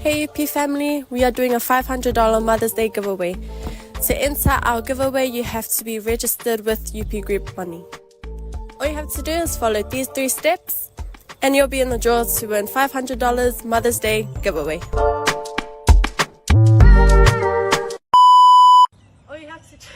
Hey UP family, we are doing a $500 Mother's Day giveaway. To enter our giveaway, you have to be registered with UP Group Money. All you have to do is follow these three steps and you'll be in the draw to win $500 Mother's Day giveaway. All you have to do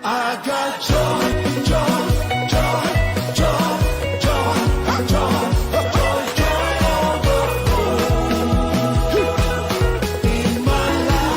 I got joy, joy, joy, joy, joy, joy, joy, joy overflow in my life.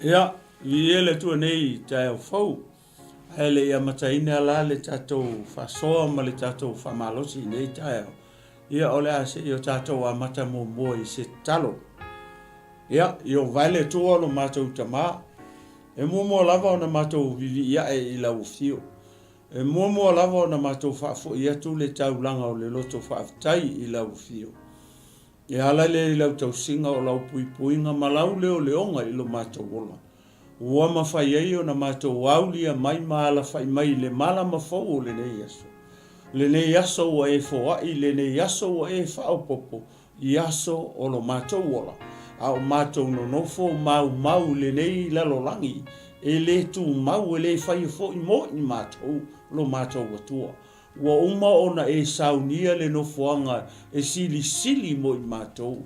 Ia, viia le Atua nei i taeao fou, ae le i amataina la le tatou faasoa ma le tatou faamalosi i nei taeao, ia o le a se i o tatou amata muamua i se tatalo. Ia, i o vae le Atua o lo matou Tamā, e muamua lava ona matou vivii ae i lau afio. E muamua lava ona matou faafoi atu le taulaga o le loto faafetai i lau afio. E ala lea i lau tausiga o lau puipuiga ma lau leoleoga i lo matou ola, ua mafai ai ona matou aulia mai ma alafai mai i le malama fou o lenei aso. Lenei aso ua e foai, lenei aso ua e faaopoopo i aso o lo matou ola, a o matou nonofo maumau i lenei lalolagi e le tumau e le faia foi mo i matou lo matou Atua. Ua uma ona e saunia le nofoaga e silisili mo i matou.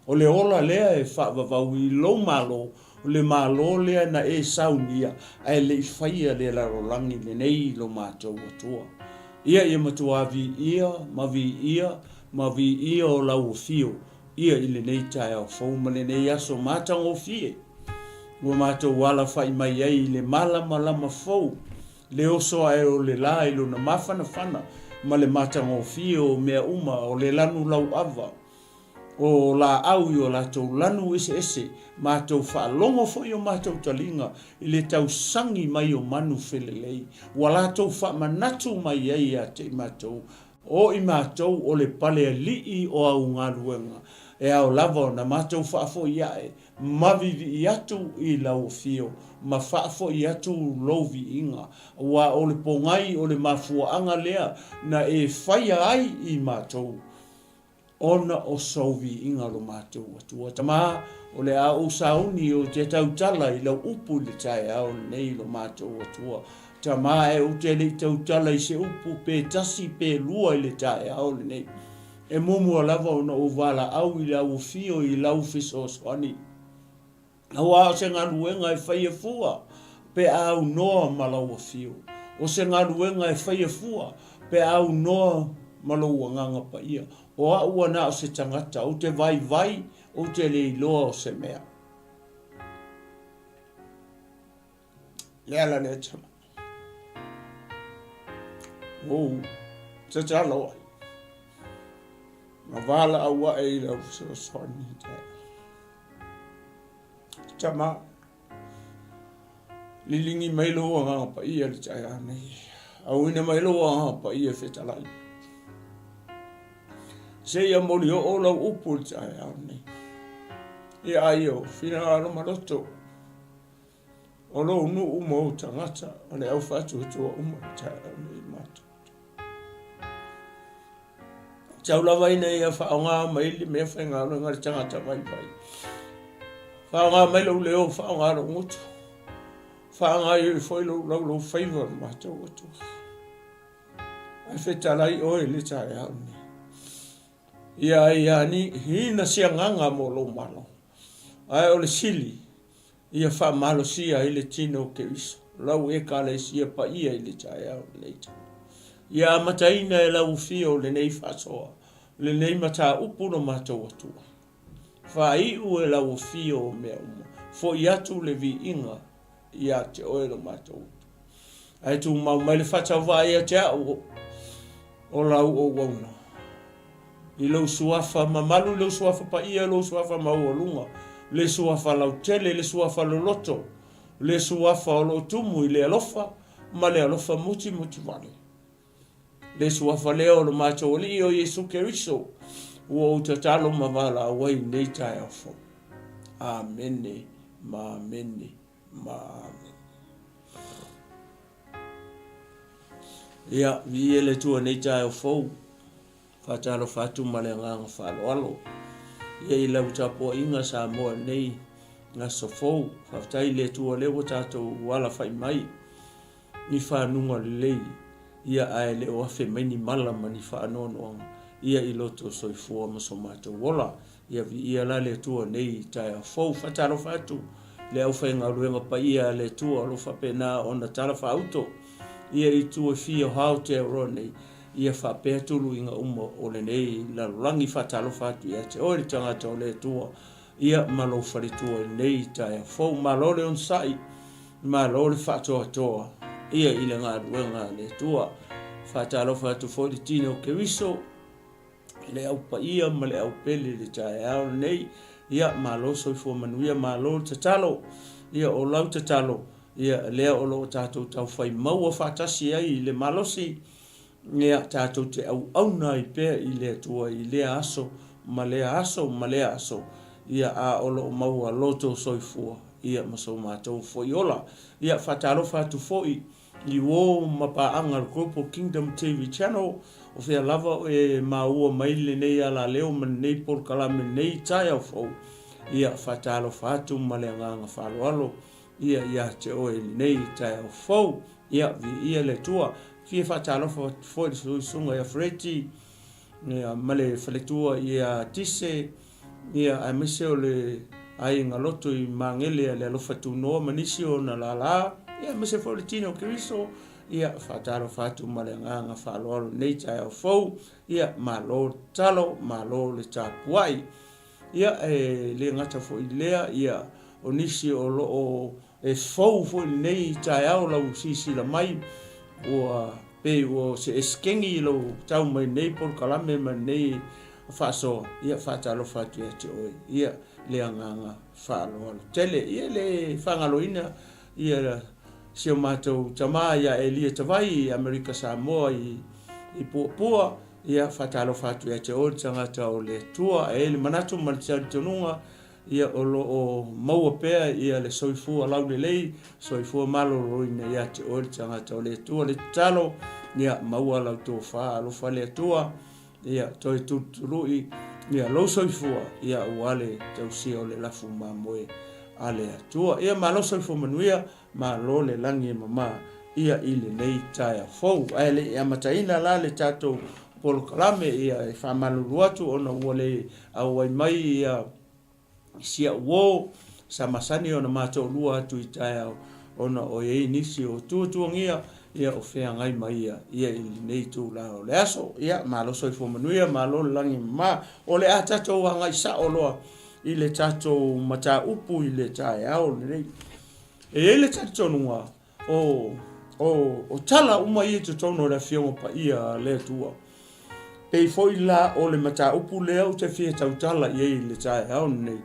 O le ola lea e faavavau i lou Malo, o le Malo lea na e saunia ae le i faia le lalolagi lenei i lo matou Atua. Ia ia matuā viia ma viia ma viia o lau afio ia i lenei taeao fou ma lenei aso matagofie ua matou alafai mai ai i le malamalama fou Le oso ae o le la i lona mafanafana ma le matagofie o mea uma o le lanu lauava o laau i o latou lanu eseese, matou faalogo foi o matou taliga i le tausagi mai o manu felelei, ua latou faamanatu mai ai ia te i matou, o i matou o le pale alii o au galuega, e ao lava ona matou faafoi ae ma vivii atu i lau afio, ma faafoi atu lou viiga, aua o le pogai o le mafuaaga lea na e faia ai i matou, ona o sou viiga lo matou Atua. Tama, o le a ou sauni ou te tautala i lau upu i le taeao lenei lo matou Atua. Tama, ae ou te le i tautala i se upu pe tasi pe lua i le taeao lenei. E muamua lava ona ou valaau i le auofio i lau fesoasoani. Aua o se galuega e faia fua pe a aunoa ma lau afio. O se galuega e faia fua pe a aunoa ma lou Agaga Paia. O au ua na o se tagata, ou te vaivai, ou te le iloa o se mea. Le ala lea tama. Ua ou tatalo ai. Ma valaau ae i lau fesoasoani. Tama, liligi mai lou agaga paia i le taeao nei. Auina mai lou agaga paia e fetalai. Seia moli oo lau upu i le taeao nei. Ia ai o finagalo ma loto o lou nuu ma ou tagata o le au faatuatua uma i le taeao nei matou. Tau lava ina ia faaaoga mai le mea faigaluega a le tagata vaivai. Faaaoga mai lou leo, faaaoga lou gutu. Faagaoioi foi lou laulou faiva ma matou Atua. Ae fetalai oe i le taeao lenei. Ia ai ani hina se agaga mo lou malo. Ae o le sili, Ia faamalosia ai le tino o Keriso, lau Ekalesia paia i le taeao lenei tau. Ia amataina e lau Afio lenei faasoa, lenei mataupu lo matou Atua. Faaiu e lau Afio o mea uma, foi atu le viiga ia te oe lo matou Atua. Ae tumau mai le faatauvaa ia te au o lau auauna. I lou suafa mamalu, i lou suafa paia, i lou suafa maualuga, le suafa lautele, le suafa loloto, le suafa o lo o tumu i le alofa ma le alofa mutimoti vale. Le suafa lea o lo matou Alii o Iesu Keriso, ua ou tatalo ma valaau ai i lenei taeao fou. Amene ma amene ma amene. Ia, viia le Atua i lenei taeao fou. Faatalofa atu ma le agaga faaaloalo. Ia i lau tapuaiga Samoa i lenei aso fou. Faafetai i le Atua o lea ua tatou alafai mai i fanuga lelei, ia ae le o afe mai ni mala ma ni faanoanoaga ia i loto soifua ma so matou ola. Ia viia la le Atua nei taeao fou. Faatalofa atu le aufaigaluega paia a le Atua o lo o faapena ona tala faauto ia i itu e fia o Aotearoa nei, ia faapea tuluiga uma o lenei lalolagi. Faatalofa atu ia te oe le tagata o le Atua, ia ma lou faletua i lenei taeao fou. Malo le onosai, malo le faatoatoa ia i le galuega a le Atua. Faatalofa atu foi i le tino o Keriso, le au paia ma le au pele i le taeao lenei. Ia, malo soifua manuia, malo le tatalo. Ia, o lau tatalo, ia, lea o lo o tatou taufai maua faatasi ai i le malosi, ia, tatou te auauna ai pea i le Atua i lea aso ma lea aso ma lea aso, ia, a o lo o maua lo outou soifua, ia, ma so matou foi ola. Ia, faatalofa atu foi I uō ma paaga a le Global Kingdom TV Channel, o fea lava e maua mai lenei alaleo ma lenei polokalame nei taeao fou, ia faatalofa atu ma le agaga faaaloalo ia ia te oe i lenei taeao fou. Ia, viia le Atua. Fia faatalofa atu foi i le susuga ia Freddie, ia, ma le faletua ia Tise, Ia, aemaise o le aiga loto i Magele a le Alofa Tunoa ma nisi o ona lālā, ia, aemaise foi o le tino o Keriso, ia, faatalofa atu ma le agaga faaaloalo i lenei taeao fou, ia, malo le tatalo, malo le tapuai. Ia, e le gata foi i lea, ia, o nisi o lo o e fou foi i lenei taeao lau silasila mai, ua pei ua se esekegi i lou tau mai lenei polokalame ma lenei faasoa, ia faatalofa atu ia te oe, ia le agaga faaaloalo tele. Ia le faagaloina ia si o matou tama ia Elia Tavai i Amerika Samoa i Puapua, ia faatalofa atu ia te oe le tagata o le Atua. E i ai le manatu ma le talitonuga, Ia o lo o maua pea ia le soifua laulelei, soifua maloloina ia te oe le tagata o le Atua. Le tatalo, ia maua lau tofa, alofa le Atua, ia toe tulutului ia lou soifua, ia aua le tausia o le lafu mamoe a le Atua. Ia malo soifua manuia, malo le lagi e mama ia i lenei taeao fou. Ae le i amataina la le tatou polokalame, ia e faamalulu atu ona ua le auai mai ia si au uo. Sa masani ona ma toalua atu i taeao ona o i ai nisi o tuatuagia ia o feagai ma ia ia i lenei itula o le aso. Ia, malo soifua manuia, malo le lagi mama. O le a tatou agai sao loa i le tatou mataupu i le taeao lenei. E i ai le talitonuga o, o, o tala uma ia i totonu o le Afioga Paia a le Atua. Pei foi la o le mataupu lea ou te fia tautala i ai i le taeao lenei.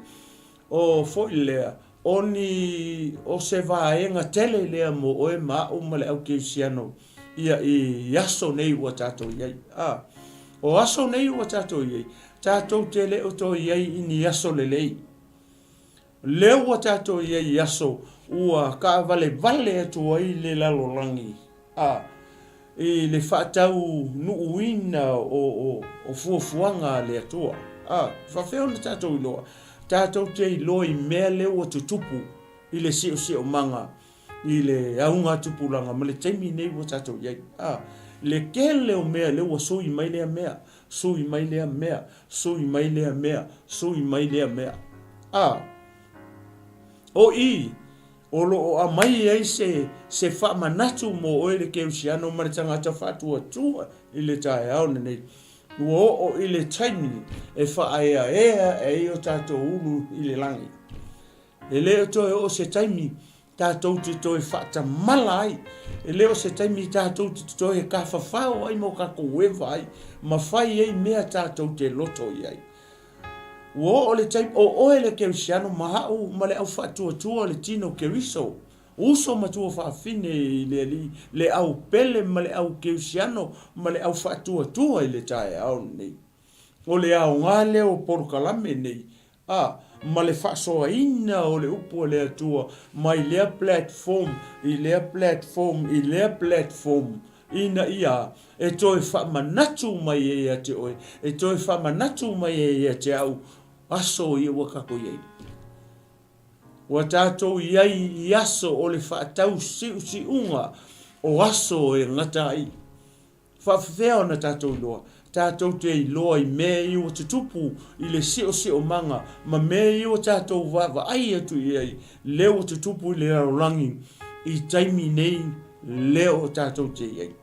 O foi lea, o ni, o se vaega tele lea mo oe ma au ma le au kerisiano ia i aso nei ua tatou i ai. A, o aso nei ua tatou i ai, tatou te le o toe i ai i ni aso lelei. Lea ua tatou i ai i aso ua taavalevale atu ai le lalolagi, a, i le faataunuuina o, o fuafuaga a le Atua. A, e faapefea ona tatou iloa? Tatou te iloa i mea lea ua tutupu i le siosiomaga, i le auga tupulaga ma le taimi nei ua tatou i ai. A, le tele o mea lea ua sui mai lea mea, sui mai lea mea, sui mai lea mea, sui mai lea mea. A, o i, o lo o aumai ai se, se faamanatu mo oe le kerisiano ma le tagata faatuatua i le taeao lenei. Ua oo i le taimi e faaeaea ai o tatou ulu i le lagi. E le o toe oo se taimi tatou te toe faatamala ai. E le o se taimi tatou te toe tafafao ai ma o tatou eva ai ma fai ai mea tatou te loto i ai. Ua oo le taimi, o oe le Kerisiano ma au ma le au faatuatua le tino Keriso, uso ma tuafafine i le Alii, le au pele ma le au Kerisiano ma le au faatuatua i le taeao lenei. O le aoga lea o polokalame nei, a, ma le faasoaina o le upu a le Atua mai lea platform i lea platform i lea platform, ina ia e toe faamanatu mai ai ia te oe, e toe faamanatu mai ai ia te au aso ia ua tatou i ai. Ua tatou i ai i aso o le faatausiusiuga o aso e gata ai. Faafefea ona tatou iloa? Tatou te iloa i mea ia ua tutupu i le siosiomaga ma mea ia ua tatou vaavaai atu i ai, lea ua tutupu i le lalolagi i taimi nei lea o tatou te i ai.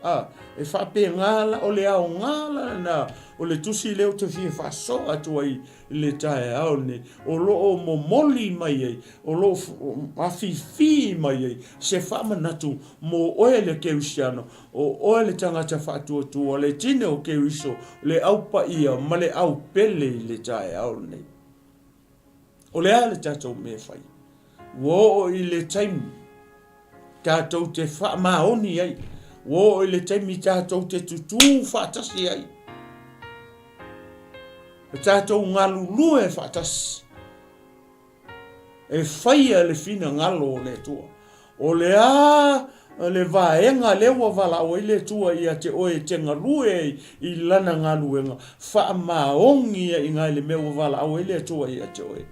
A, e faapena la, o le aoga la lena o le tusi lea ou te fia faasoa atu ai i le taeao lenei, o lo o momoli mai ai, o lo o afifi mai ai se faamanatu mo oe le kerisiano, O oe le tagata faatuatua, le tine o Keriso, le au paia ma le au pele i le taeao lenei. O le a le tatou mea e fai? Ua oo i le taimi tatou te faamaoni ai. Ua oo i le taimi tatou te tutū faatasi ai. E tatou galulue faatasi. E faia le finagalo o le Atua. O le a le vaega lea ua valaau ai le Atua ia te oe e te galue ai i Lana galuega, faamaoni ia i ina i le mea ua valaau ai le Atua ia te oe.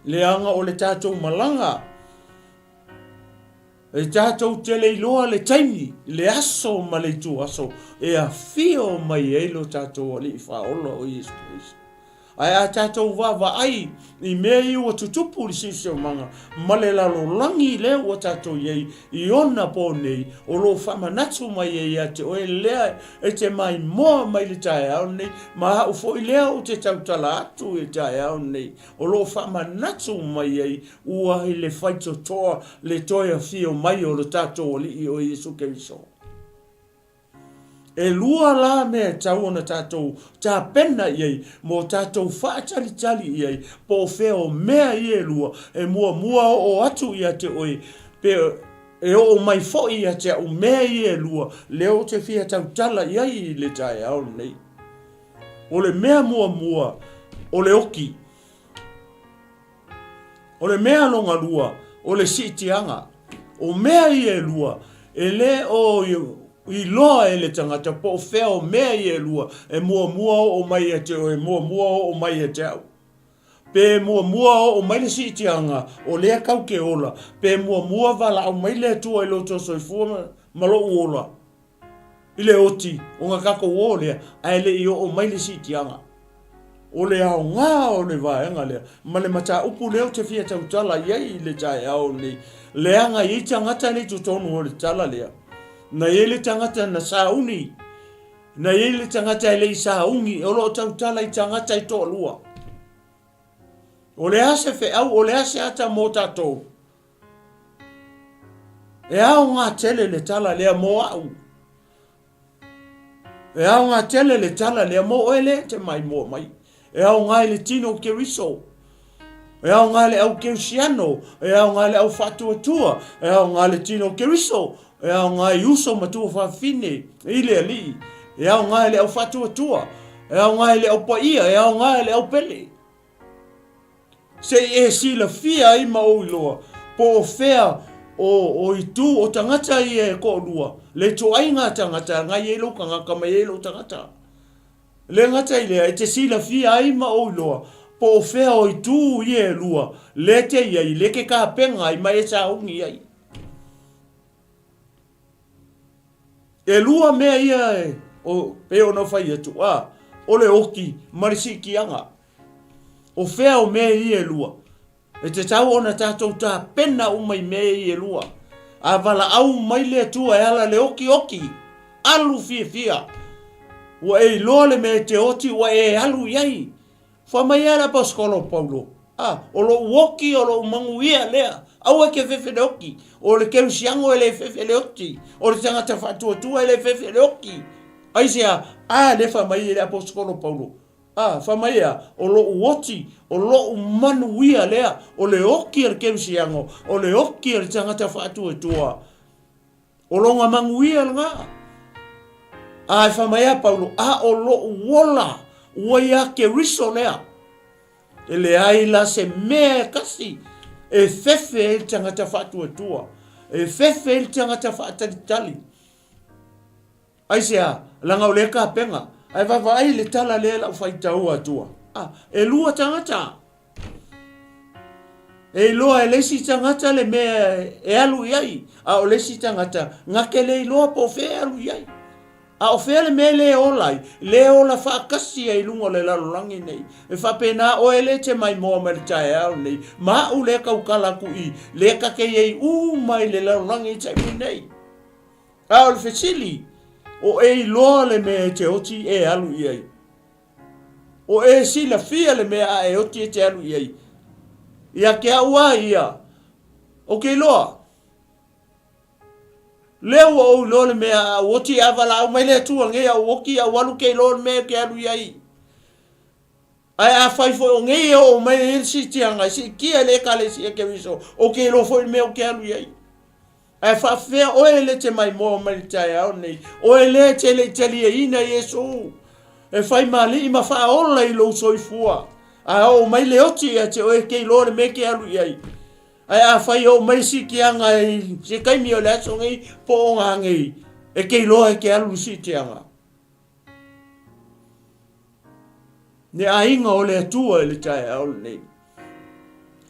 Leaga o le tatou malaga, e tatou te le iloa le taimi, le aso ma le ituaso e afio mai ai lo tatou Alii Faaola o Iesu Keriso. Ae a tatou vaavaai i mea ia ua tutupu i le siosiomaga ma le lalolagi lea ua tatou i ai i ona po nei, o lo o faamanatu mai ai ia te oe lea e te maimoa mai i le taeao lenei, ma au foi lea ou te tautala atu i le taeao lenei, o lo o faamanatu mai ai ua i le faitotoa le toe afio mai o lo tatou Alii o Iesu Keriso. E lua la mea e tatau ona tatou tapena i ai mo tatou faatalitali i ai, po o fea o mea ia e lua e muamua oo atu ia te oe, pe e oo mai foi ia te au mea ia e lua lea ou te fia tautala i ai i le taeao lenei. O le mea muamua, o le oki. O le mea longalua, o le siitiaga. O mea ia e lua, e le o iloa e le tagata po o fea o mea ia e lua e muamua oo mai ia te oe, e muamua oo mai ia te au. Pe muamua oo mai le siitiaga, o lea kau ke ola, pe muamua valaau mai le Atua i lo outou soifua ma lou ola i le oti, ona tatou o lea, ae le i oo mai le siitiaga. O le aoga o le vaega lea, ma le mataupu lea ou te fia tautala i ai i le taeao lenei, leaga e i ai tagata lea i totonu o le tala lea, na i ai le tagata na sauni, na i ai le tagata e le i sauni, o lo o tautala i tagata e toalua. O le a se feau, o le a se ata mo tatou? E aoga tele le tala lea mo au. E aoga tele le tala lea mo oe lea e te maimoa mai. E aoga i le tino o Keriso. E aoga i le au Kerisiano. E aoga i le au faatuatua. E aoga i le tino o Keriso. E aoga i uso ma tuafafine i le Alii. E aoga i le au faatuatua. E aoga i le au paia. E aoga i le au pele. Se i e silafia ai ma ou iloa po o fea o itu o tagata ia e toalua, le ituaiga tagata na i ai lou tagata ma i ai lou tagata. Le gata i lea, e te silafia ai ma ou iloa po o fea o itu ia e lua, le te i ai, le ke kapena ai ma e sauni ai. Elua mea ia e, o, pei ona fai atu, a, o le oki ma le siitiaga. O fea o mea ia e lua? E tatau ona tatou tapena uma i mea ia e lua. A valaau mai le Atua e ala le okioki, alu fiafia. Ua e iloa le mea e te oti, ua e alu i ai. Fai mai a le aposetolo o Paulo, A, o lou oti o lou manuia lea. Aua e te fefe le oti. O le kerisiano e le fefe le oti. O le tagata faatuatua e le fefe le oti. Aisea? A lea fai mai e le aposetolo o Paulo, A, fai mai ea, o lou oti, o lou manuia lea, o le oti a le kerisiano, o le oti a le tagata faatuatua. O lona manuia lena. A e fai mai a Paulo, a o lou ola, ua iā Keriso lea. E leai la se mea e kasi e fefe ai le tagata faatuatua, e fefe ai le tagata faatalitali. Aisea? Leaga o lea kapena. Ae vaavaai i le tala lea lau faitau atua. A, elua tagata. E iloa e le isi tagata le mea e alu i ai, a o le isi tagata na te le iloa po o fea e alu i ai. A o fea le mea le ola ai, le ola faatasi ai i luga o le lalolagi nei. E faapena oe le te maimoa mai le taeao nei, ma au lea tautala atu i, lea ta te i ai uma i le lalolagi i taimi nei. A o le fesili, o e iloa le mea e te oti e alu i ai? O e silafia le mea a e oti e te alu i ai? Ia te au a ia, o ke iloa. Lea ua ou iloa le mea a ou oti a valaau mai le Atua nei a ou oti a ou alu ke iloa le mea e ke alu i ai. Ae afai foi o nei e oo mai ai le siitiaga e siitia e le Ekalesia Keriso, ou te iloa foi le mea ou te alu i ai. Ae faafefea oe le te maimoa mai le taeao nei, oe lea e te le i taliaina Iesu e fai ma alii ma faaola i lou soifua, a oo mai le oti ia te oe e te iloa le mea e te alu i ai. Ae afai e oo mai le siitiaga i se taimi o le aso nei po o nanei, e te iloa e te alu i le siitiaga. Ne aiga o le Atua i le taeao lenei.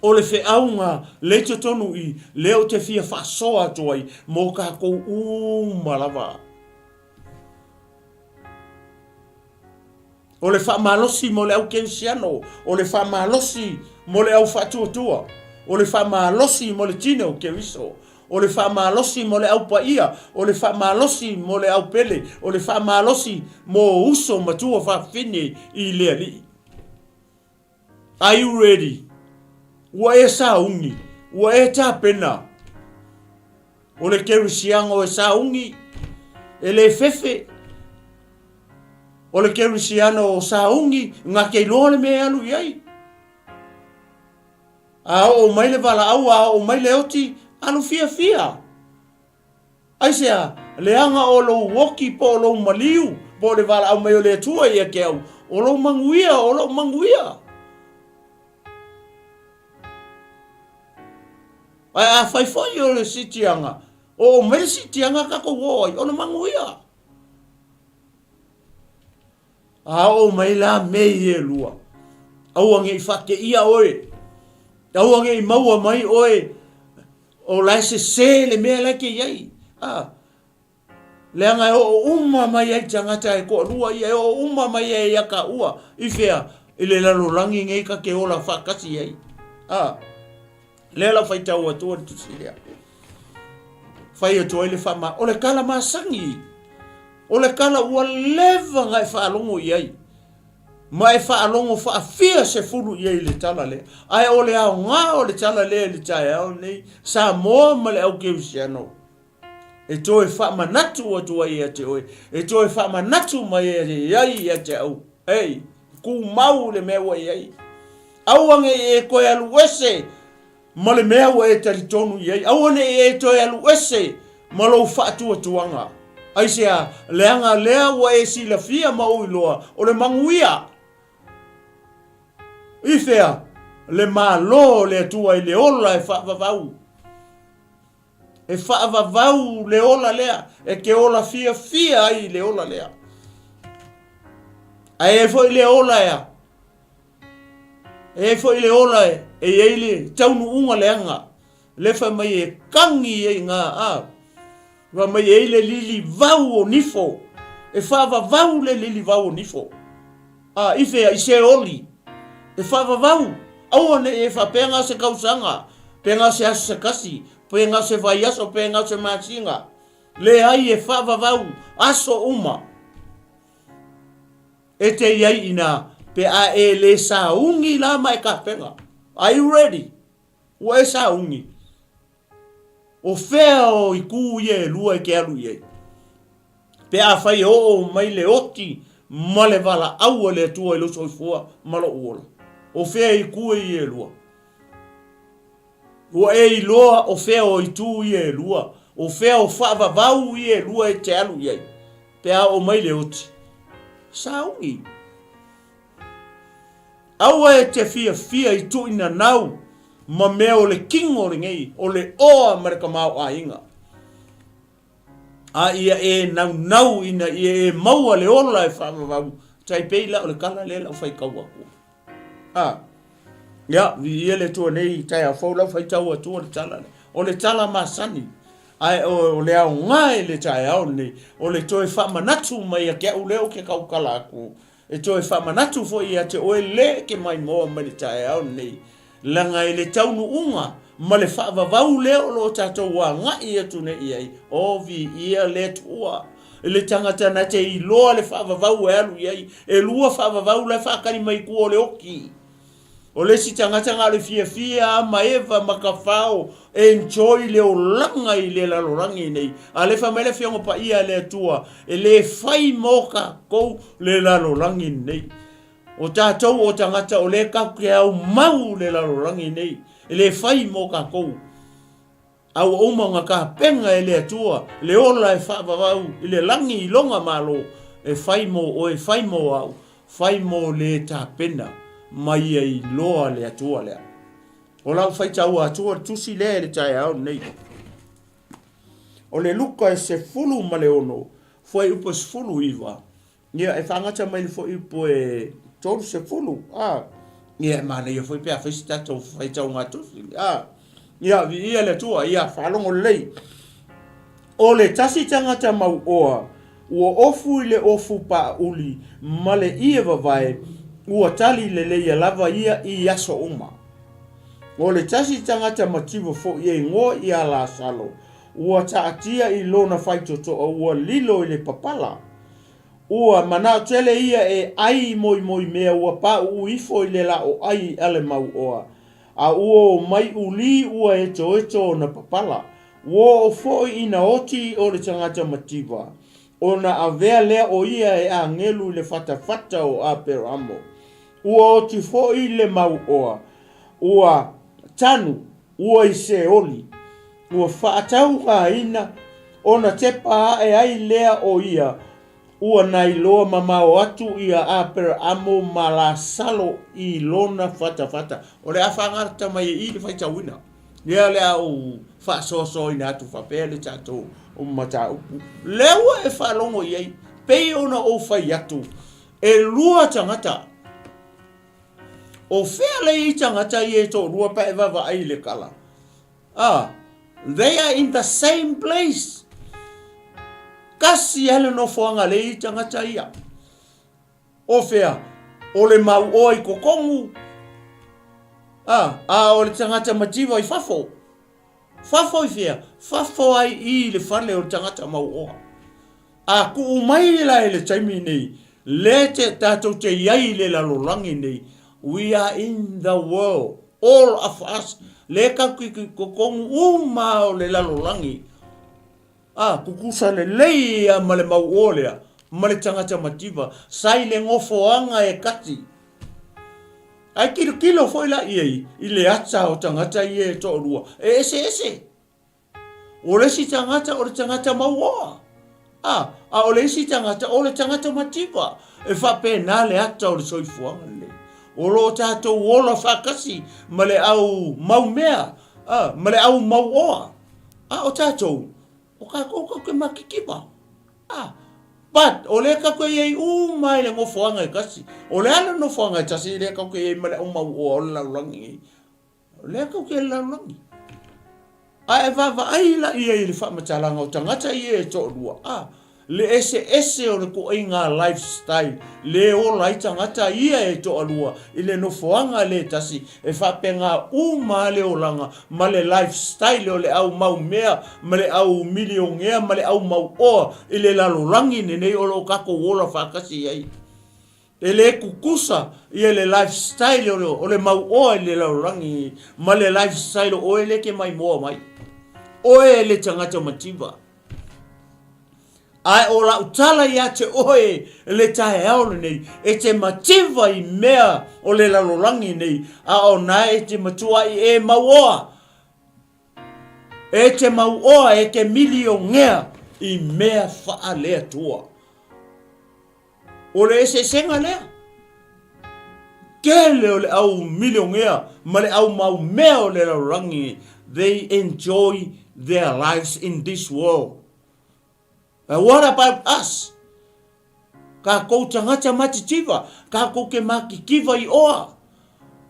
O le feauga le totonu i lea ou te fia faasoa atu ai mo tatou uma lava. O le faamalosi mo le au kerisiano, o le faamalosi mo le au faatuatua, o le faamalosi mo le tino o Keriso, O le faamalosi mo le au paia, o le faamalosi mo le au pele, o le faamalosi mo uso ma tuafafine i le Alii. Are you ready? Ua e sauni, ua e tapena. O le kerisiano e sauni, e le fefe. O le kerisiano o sauni, na te iloa le mea e alu i ai. A oo mai le valaau, a oo mai le oti, alu fiafia. Aisea? Leaga o lou oki po o lou maliu, po o le valaau mai o le Atua ia te au, o lou manuia, o lou manuia. Ae afai foi o le siitiaga, oo mai le siitiaga tatou oo ai, o le manuia. A oo mai la mea ia e lua, aua ne i faateia oe, aua ne i maua mai oe o la e sese le mea la e te i ai. A, leaga e oo uma mai ai tagata e toalua ia, e oo uma mai ai ia taua i fea? i le lalolagi nei ka te ola faatasi ai. A, lea la faitau atua le tusi lea. Fai atu ai le faama, o le tala masani, o le tala ua leva na e faalogo i ai. Ma e faalogo faafia sefulu i ai i le tala lea. Ae o le aoga o le tala lea i le taeao nei, Samoa ma le au Kerisiano, e toe faamanatu atu ai ia te oe, e toe faamanatu mai ai ia te au, ei, tumau le mea ua i ai. Aua ne i e toe alu ese ma le mea ua e talitonu i ai. Aua ne i e toe alu ese ma lou faatuatuaga. Aisea? Leaga lea ua e silafia ma ou iloa, o le manuia. I fea? Le Malo o le Atua i le ola e faavavau. E faavavau le ola lea, e te ola fiafia ai i le ola lea. Ae i ai foi le ola ea, e i ai foi le ola e, e i ai le taunuuga leaga, le fai mai e kagi ai ngā a, fai mai e i ai le lilivau o nifo, e faavavau le lilivau o nifo. A, i whea, i Seoli, e whaavavau, aua ne i e whapea ngā se kausaga, pe ngā se aso se kasi, pe ngā se vaiaso, pe ngā se masinga. Leai e whaavavau aso uma. E te iai ina pe a e le saungi la ma e kapenga. Are you ready? Ua e saungi. O fea o ikū ia e lua e ke alu i ai? Pe afai e oo mai le oti ma le valaau a le Atua i lou soifua ma lou ola, o fea ikū e ia e lua? Ua e iloa o fea o itū ia e lua, o fea o faavavau ia e lua e te alu i ai, pe a oo mai le oti? Sauni. Aua e te fiafia i tuuinanau ma mea o le kino lenei, o le oa ma le tamaoaiga. A ia e naunau ina ia e maua le ola e faavavau, tai pei la o le tala lea lau faitau atu. A, ia, viia le Atua nei i taeao fou lau faitau atua le tala lea. O le tala masani, ae o le aoga i le taeao lenei, o le toe faamanatu mai ia te au lea ou te tautala atu, E toe faamanatu foi ia te oe le ke maimoa mai le taeao lenei, leaga i le taunuuga ma le faavavau lea o lo o tatou agai atu nei i ai, o viia le Atua i le tagata na te iloa le faavavau e alu i ai. E lua faavavau la e faatali mai i tua o le oti. O le isi tagata na o le fiafia a ma Eva ma Kafao enjoy le olaga i le lalolagi nei. A le fai mai le Afioga Paia a le Atua, e le fai mo tatou le lalolagi nei. O tatou o tagata o lea tatou te au mau le lalolagi nei, e le fai mo tatou. A ua uma ona tapena e le Atua le ola e faavavau i le lagi i lona malo, e fai mo oe, fai mo au, fai mo le tapena ma ia iloa le Atua lea. O lau faitaua Atua le tusi lea i le taeao lenei. O le Luka e 16, fuaiupu e 19, Ia, e faagata mai le fuaiupu e 30, a. Ia, e manaia foi pe a fai se tatou faitauga tusi, a. Ia, viia le Atua, ia, faalogo lelei. O le tasi tagata mauoa, ua ofu i le ofu paauli ma le ie vavae, ua tali leleia lava ia i aso uma. O le tasi tagata mativa foi e igoa ia Lasalo, Ua taatia i lona faitotoa ua lilo i le papala. Ua manao tele ia e ai moimoi mea ua pauu ifo i le laoai a le mauoa, a ua o mai uli ua etoeto ona papala. Ua oo foi ina oti o le tagata mativa, ona avea lea o ia e agelu i le fatafata o Aperamo. Ua oti foi le mauoa, ua tanu Ua i Seoli, ua faataugaina, ona tepa ae ai lea o ia, ua nailoa mamao atu ia Aperaamo ma Lasalo i lona fatafata. O le a faagata mai e i le faitauina. Ia o le a ou faasoasoaina atu faapea le tatou mataupu. Lea ua e faalogo i ai, pei ona ou fai atu, e lua tagata. O fea lei tagata ia e toalua pe a e vaavaai i le kala? Ah, they are in the same place. Kasi lava le nofoaga a lei tagata ia. O fea? O le mauoa i totonu, a, a o le tagata mativa i fafo. Fafo i fea? Fafo ai i le fale o le tagata mauoa. A tuu mai la i le taimi nei, lea te, tatou te i ai i le lalolagi nei, we are in the world, all of us, lea tatou te i totonu uma o le lalolagi. A, tutusa lelei ia ma le mauoa lea, ma le tagata mativa, sa i le nofoaga e kasi. Ae tilotilo foi la i ai i le ata o tagata ia e toalua, e eseese. O le isi tagata o le tagata mauoa, a, a o le isi tagata o le tagata mativa. E faapena le ata o le soifuaga lenei. O lo o tatou ola faatasi ma le au maumea, a, ma le au mauoa. A o tatou, o tatou tatou te matitiva. A, but o lea tatou te i ai uma i le nofoaga e tasi. O le a le nofoaga e tasi lea tatou te i ai ma le au mauoa o le lalolagi nei? O lea tatou te i le lalolagi. A e vaavaai la i ai i le faamatalaga o tagata ia e toalua, a, le eseese o le toaiga lifestyle le ola ai tagata ia e toalua i le nofoaga le tasi, e faapena uma le olaga ma le lifestyle o le au mau mea ma le au milionea ma le au mauoa i le lalolagi lenei o lo o tatou ola faatasi ai. E le tutusa ia le lifestyle o le mauoa i le lalolagi ma le lifestyle o oe lea e te maimoa mai. Oe le tagata mativa. Ae o lau tala ia te oe le taeao lenei, e te mativa i mea o le lalolagi nei, a o na e te matuai e mauoa, e te mauoa, e te milionea i mea faale-Atua. O le eseesega lea. Tele o le au milionea ma le au mau mea o le lalolagi, they enjoy their lives in this world. But what about us? Kākou tagata matitiva, kākou ke makikiva i oa.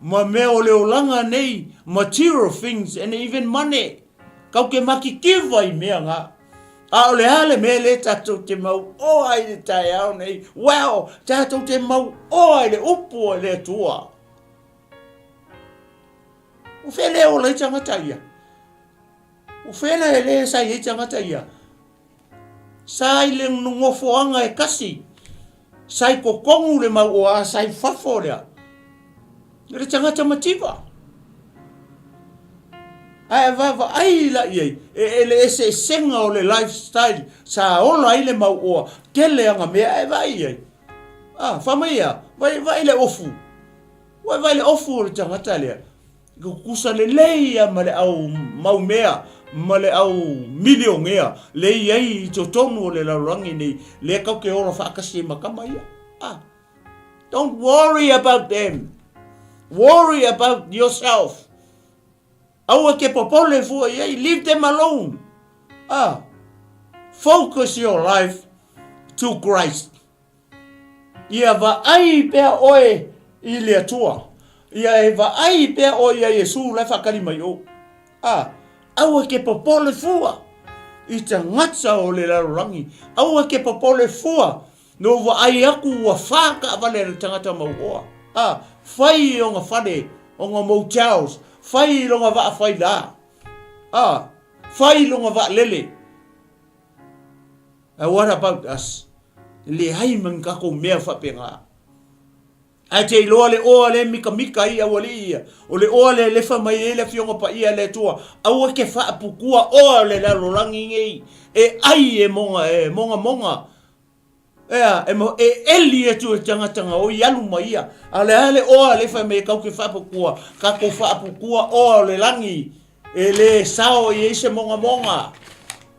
Ma mea o le olaga nei, material things and even money. Kau ke makikiva i mea ngā. A o le a le mea le tatou te mau oa i le taeao nei? Well, tatou te mau oa i le upu o le Atua. O whea le ola i tangata ia? O whea le le sa i tangata ia? Sa i le nofoaga e kasi, sa i kokongu le mauoa a sa i fafo lea. Le tagata mativa. Ae vaavaai la i ai, e, e le eseesega o le lifestyle sa ola ai le mauoa, tele aga mea ae vaai i ai. Ah, fai mai ia, vai, vai le ofu. Ua vaai le ofu o le tagata lea, tutusa lelei ia ma le au mau mea ma le au milionea le i ai i totonu o le lalolagi nei, lea kau ke ola faatasi ai ma tama ia. Ah, don't worry about them. Worry about yourself. Aua ke popole fua i ai, leave them alone. Ah, focus your life to Christ. Ia vaai pea oe i le Atua. Ia e vaai pea oe ia Iesu la e whaakari mai ou. A, aua ke popole fua i tagata o le lalolagi. Aua ke popole fua no vaai aku ua wha kaawale a le tagata mauoa. A, whai i onga whare, onga motels, whai i longa waa whai la. A, whai i longa waa lele. And what about us? Leai ma ni kakou mea faapena. Ae te iloa le oa le mikamika i aualii ia, o le oa le lefa mai ai le Afioga Paia a le Atua, aua ke faapukua oa o le lalolagi nei, e ai e monga, e mongamonga, ea, e, e eli atu e tagata gaoi alu mai ia. A o le a le oa le fai mai e kau ke faapukua, kakou faapukua oa o le lagi, E lē sao i ai se mogamoga,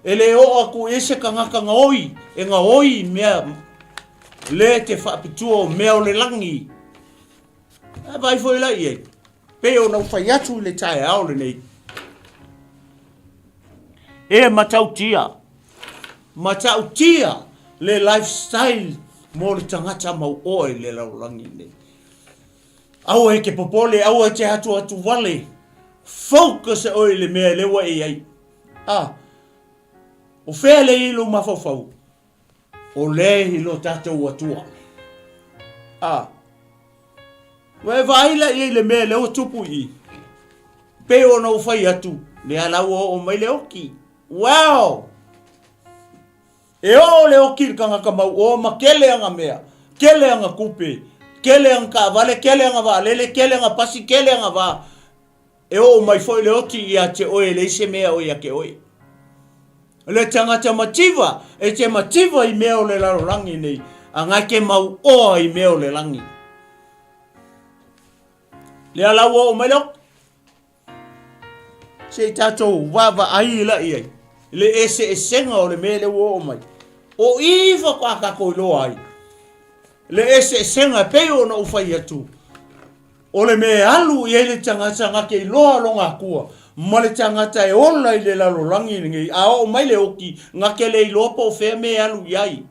e lē oo aku i ai se tagata gaoi, e gaoi i mea lē te faapitua o mea o le lagi. Ae vaai foi la i ai, pei ona ou fai atu i le taeao lenei, e matautia, matautia le lifestyle mo le tagata mauoa i le lalolagi nei. Aua e te popole, aua e te atuatu wale. Focus e oe i le mea e le ua e i ai. A, o whea le i lo mafaufau? O le i lo tātou Atua. A, Ua e vaai la i ai i le mea lea ua tupu i i. Pei ona ou fai atu, lea la ua oo mai le oki. Wow! E oo le oki i le tagata mauoa ma kele ana mea, kele ana tupe, kele ana taavale, kele ana vaalele, kele ana pasi, kele ana vaa. E oo mai foi le oti ia te oe e leai se mea o ia te oe. Le tagata mativa e te mativa i mea o le lalolagi nei, a na e te mauoa i mea o le lagi. Lea la ua oo mai le oti. Se i tatou vaavaai la i ai le eseesega o le mea lea ua oo mai. O i faatoa tatou iloa ai le eseesega e pei ona ou fai atu, o le mea e alu i ai le tagata na te iloa lona Atua ma le tagata e ola i le lalolagi lenei, a oo mai le oti, na te le iloa po o fea mea e alu i ai.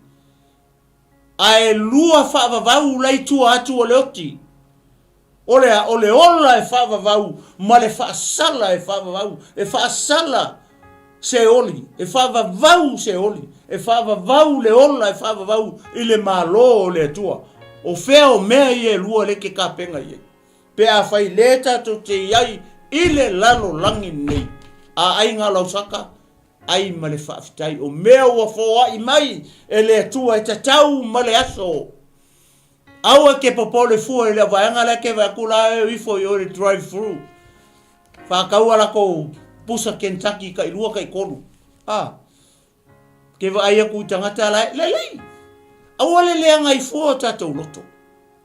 Ae lua faavavau la i tua atu o le oti. O le a? O le ola e faavavau ma le faasala e faavavau. E faasala se oli, e faavavau se oli, e faavavau le ola e faavavau i le Malo o le Atua. O fea o mea ia e lua lea e te tapena i ai? Pe afai lea tatou te i ai i le lalolagi lenei, a aiga lausaka, ai ma le faafetai o mea ua foai mai e le Atua e tatau ma le aso. Aua e te popole fua i le vaega lea ke vae atu la e ifo i o i le drive through. Whākau a lakou pusa Kentucky kai lua kai kolu. Ah. Ke vaai aku i tangata la e, lelei. Aua le leaga i fua o tatou loto.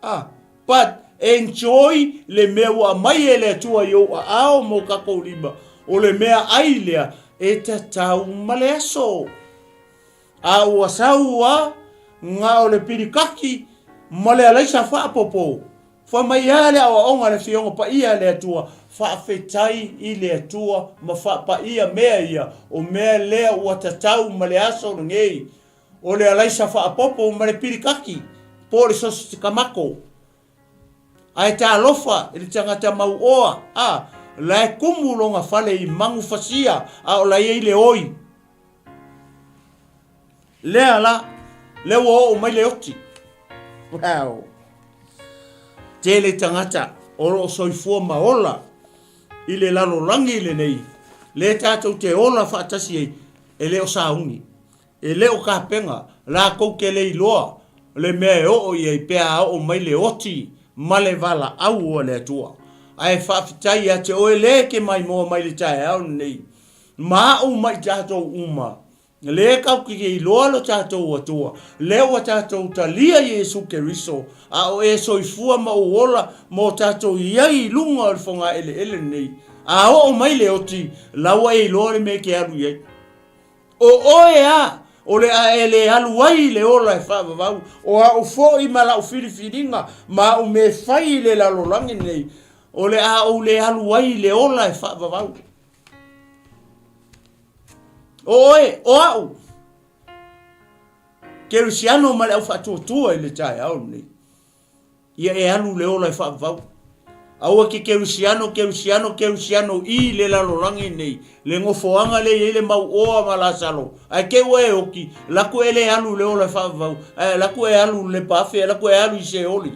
Ah. But enjoy le mea ua aumai e le Atua i ou aao ma o tatou lima, o le mea ai lea e tatau ma le aso. A ua sau a na o le pilikaki ma le alaisa faapopo, fai mai a le aoaoga a le Afioga Paia a le Atua, faafetai i le Atua ma faapaia mea ia, o mea lea ua tatau ma le aso lenei, o le alaisa faapopo ma le pilikaki, po o le sosikamako. Ae talofa i le tagata mauoa, a, la e kumu lona fale i manufasia, a o la e i ai le oi. Lea la, lea ua oo mai le oti. Wow. Tele tagata o lo o soifua ma ola i le lalolagi lenei, lea tatou te ola faatasi ai, e le o sauni, e le o kapena, latou te le iloa le mea e oo i ai pe a oo mai le oti ma le valaau a le Atua. Ae faafetai ia te oe le e te maimoa mai le taeao lenei, ma au ma i tatou uma, lea tatou te iloa lo tatou Atua, lea ua tatou talia Iesu Keriso, a o e soifua ma ou ola ma o tatou i ai i luga o le fogaeleele lenei, a oo mai le oti, la ua e iloa le mea e te alu i ai. O oe a, o le a e le alu ai i le ola e faavavau, o au foi ma lau filifiliga ma au mea e fai i le lalolagi nei, o le a ou le alu ai i le ola e faavavau. O oe, o au, Kerisiano ma le au faatuatua i le taeao lenei. Ia e alu le ola e faavavau. Aua ke Kerisiano, Kerisiano, Kerisiano i le lalolagi nei, le nofoaga lea e i ai le mau oa ma Lasalo. Ae te ua e oki, laku e le alu le ola e faavavau, ae laku e alu le lepa afe, laku e alu i Seoli.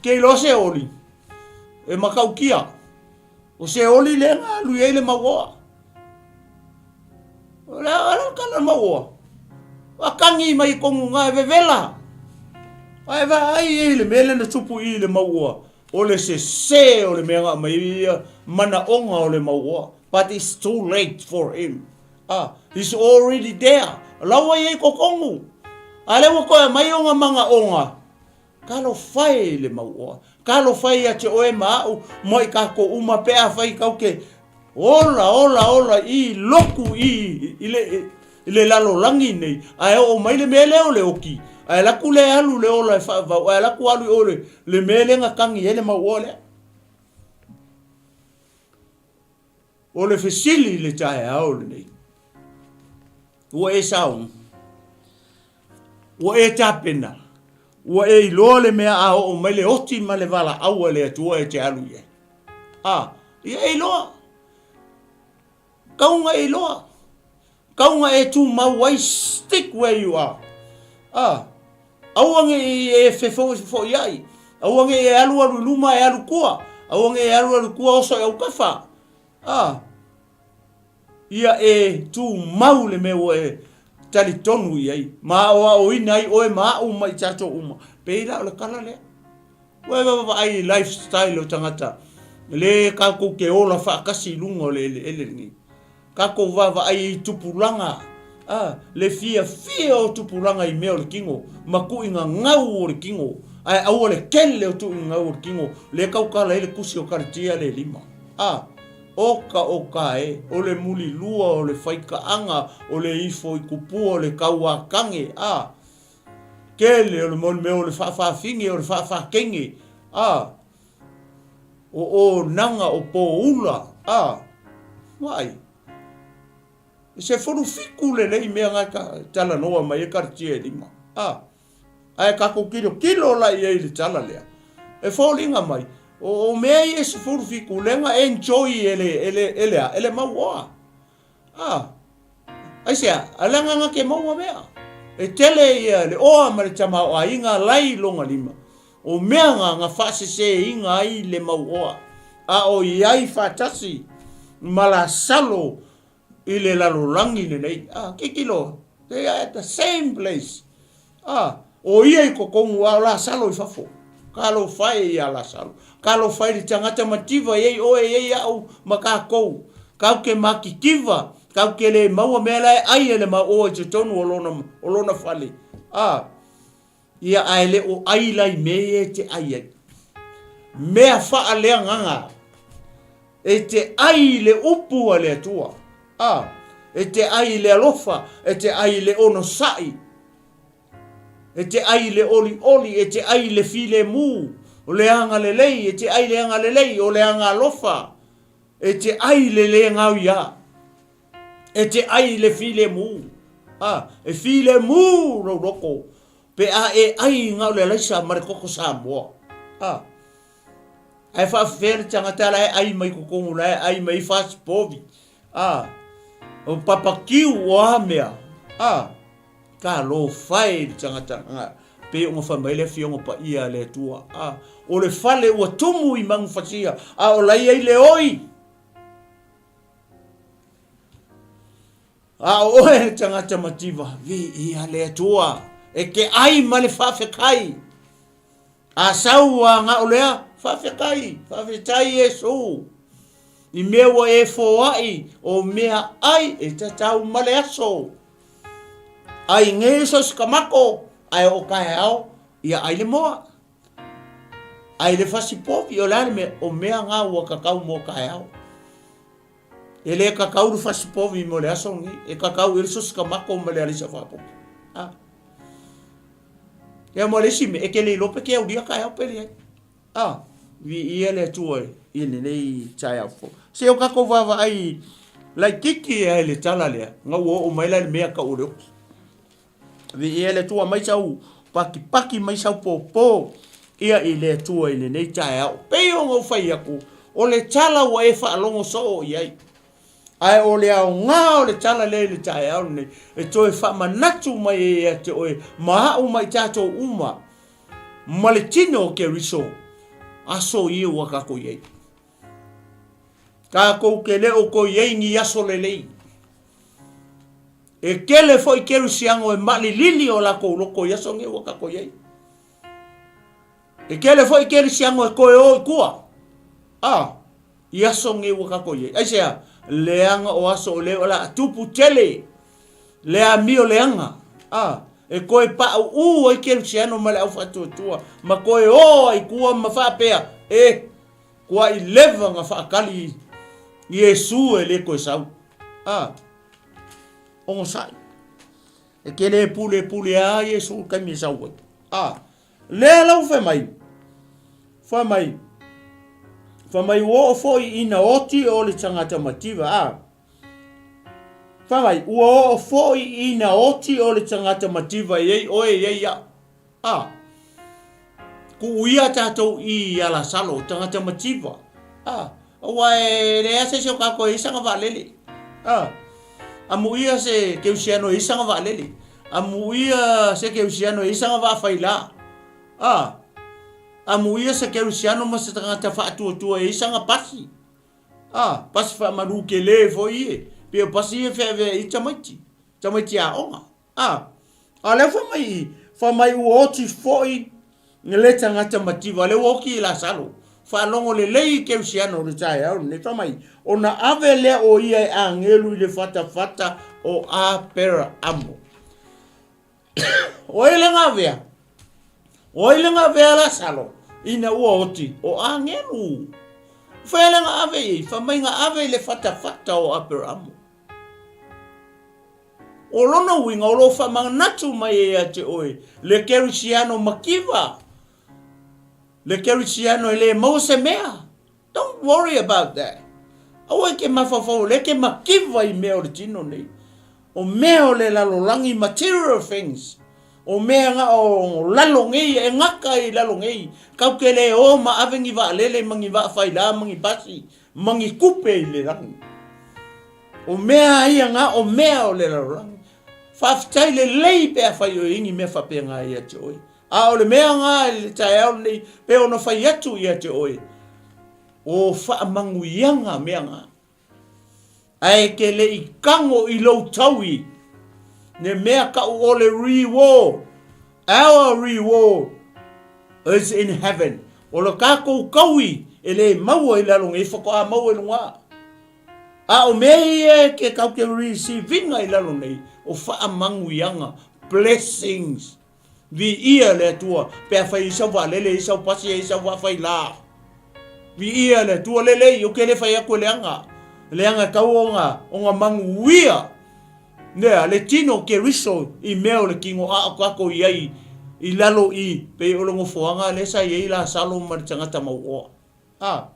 Ke iloa Seoli, e matautia. O Seoli lea na alu i ai le mauoa. O le a le tala mauoa. A kagi mai tonu na e vevela. A e vaai i le mea lea na tupu i le mauoa. O le sese o le mea na aumai ai ia manaoga o le mauoa. But it's too late for him. Ah, he's already there. La ua i ai totonu. A lea ua toe aumai ona manaoga. Talofa e i le mauoa. Talofa e ia te oe ma au ma i tatou uma pe afai tau te ola ola ola i loku i i le i le lalolagi nei ae oo mai le mea lea o le oki ae alu atu le alu le ola e faavau ae alu atu alu i o le le mea lea na tagi ai le mauoa lea. O le fesili i le taeao lenei, ua e sauni? Ua e tapena? Ua e iloa le mea a oo mai le oti ma le valaau a le Atua e te alu i ai? A, ia e iloa. Tau na e iloa. Tau na e tumau ai, stick where you are. A, aua ne i e fefoifoiai. Aua ne i e alualu i luma ae alu i tua. Aua ne i e alualu i tua oso i autafa. A. Ia e tumau le mea ua e talitonu i ai, ma aoaoina ai oe ma au ma i tatou uma. Pei la o le tala lea. Ua e vaavaai i lifestyle o tagata, le tatou te ola faatasi i luga o le eleele lenei. Tatou vaavaai i tupulaga, a, le fiafia o tupulaga i mea o le tino, ma tuuina gau o le tino, ae aua le tele o tuuina gau o le tino, lea e tautala ai le tusi o Kalatia le lima. A, oka oka e, o le mulilua, o le faitaaga, o le ifo i tupua, o le tauatage, a, tele o le mau mea o le faafafine, o le faafateine, a, o onaga, o poula, a, vaai, e 17 lelei mea na e talanoa mai ai Kalatia e lima, a. Ae tatou tilotilo la i ai i le tala lea, e foliga mai, o mea ia e 17 lea na enjoy e le, e le, e le a, e le mauoa. A, aisea, a leaga na te maua mea. E tele ia le oa ma le tamaoaiga lai lona lima, o mea na na faaseseina ai le mauoa, a o i ai faatasi ma Lasalo i le lalolagi lenei. Ah, kikilo, they are at the same place. Ah, o ia i totonu a o Lasalo i fafo. Talofa e ia Lasalo. Talofa i le tagata mativa e i ai oe, e i ai au ma tatou. Tatou te matitiva, tatou te le maua mea la e ai e le maoa i totonu o lona, o lona fale. Ah, Ia ae le o ai la i mea ia e te ai ai. Mea faaleagaga e te ai i le upu a le Atua. A, e te ai i le alofa, e te ai i le onosai, e te ai i le olioli, e te ai i le filemu, o le agalelei, e te ai i le agalelei, o le agalofa, e te ai i le le gaoiā. E te ai i le filemu. A, e filemu lou loko pe a e ai na o le alaisa ma le koko Samoa. A, ae faafefea le tagata la e ai mai totonu la e ai mai fasipovi. A, o papakiu o a mea. A, talofa e i le tagata na pei ona fai mai le Afioga Paia a le Atua. A, o le fale ua tumu i manufatia, a o la e i ai le oi. A o oe le tagata mativa, viia le Atua, e te ai ma le faafetai. A sau a gao lea, faafetai, faafetai Iesu. I mea ua e foai, o mea ai e tatau ma le aso. Ai nei so se kamako, ae o taeao, ia ai le moa. Ai le fasi povi, o le a le mea, o mea ngā ua kakau mō taeao. E le kakau le fasi povi mo le aso lenei, e kakau i le sosi kamako ma le alisa faapopo. A. Ia mo le isi mea, e te le iloa pe te aulia taeao pe leai. A, viia le Atua i lenei taeao fou. Se o tatou vaavaai laitiiti ai le tala lea, na ua oo mai la i le mea tau o le oti. Viia le Atua mai sau pakipaki mai sau pōpō ia i le Atua i lenei taeao. Pei ona ou fai atu, o le tala ua e faalogo soo i ai. Ae o le aoga o le tala lea i le taeao lenei, e toe faamanatu mai ai ia te oe ma au ma i tatou uma, ma le tino o Keriso, aso ia ua tatou i ai. Tatou te le o toe i ai ni aso lelei. E tele foi kerisiano e malilili o latou loto i aso nei ua tatou i ai. E tele foi kerisiano e toe o i tua. A, i aso nei ua tatou i ai. Aisea? Leaga o aso o lea o le a tupu tele le amio leaga. A, e toe pauu ai kerisiano ma le aufaatuatua ma toe o ai i tua ma faapea, e, kuai leva na faatali Iesu e le toe sau. A, onosai. E te le pule pule a Iesu i taimi e sau ai. A, lea la ua fai mai, fai mai, fai mai ua oo foi ina oti o le tagata mativa, a, fai mai, ua oo foi ina oti o le tagata mativa e i ai oe e i ai au. A, Kuu ia tatou i ia Lasalo, tagata mativa. A, aua e leai se isi o tatou e i ai sana vaalele. A, amuia se keusiano e i ai sana vaalele. Amuia se keusiano e i ai sana vaa faila. A, Amuia se kerisiano ma se tagata faatuatua e i ai sana pasi. A, pasi faamalu kele foi ie, pei o pasi ia e feaveai ai tamaiti, tamaiti aoga. A, a o lea fai mai i, fai mai ua oti foi le tagata mativa, lea ua oti i Lasalo. Faalogo lelei i kerisiano o le taeao lenei, fai mai, ona ave lea o ia e agelu i le fatafata o Aperaamo. O ai le gavea? O ai le gavea Lasalo ina ua oti? O agelu. Fai le ga ave i, fai mai ga ave i le fatafata o Aperamo. O lona uiga o lo o faamanatu mai ai ia te oe le kerisiano makiva, le kerisiano e le maua se mea. Don't worry about that. Aua e ke mafaufau o lea ke makiva i mea o le tino nei. O mea o le lalolagi, material things. O mea nga o lalo nei, e gaka i lalo nei. Kau ke le o ma ave ni vaalele ma ni vaafaila ma ni pasi ma ni kupe i le lagi. O mea ia nga o mea o le lalolagi. Faafetai lelei pe afai oe i ni mea faapena ia te oe. A o le mea nga i le taeao lenei pe ona fai atu ia te oe, o faamanuiaga mea nga. Ae ke le i kago i lou taui, ne mea kaʻu o le reward, our reward is in heaven. O le kakou kaui e le maua i lalo nei faatoa maua i luga. A o mea ia e ke kau ke receiving-a i lalo nei, o faamanuiaga, blessings. Viia le Atua, pe afai i sau vaalele, i sau pasi, i sau vaafaila. Viia le Atua, lelei, ou ke le fai atu e leaga. Leaga e tau ona, ona manuia nea le tino o Keriso i mea o le tino a o tatou i ai i lalo i, pei o le nofoaga lea sa i ai Lasalo ma le tagata mauoa. A.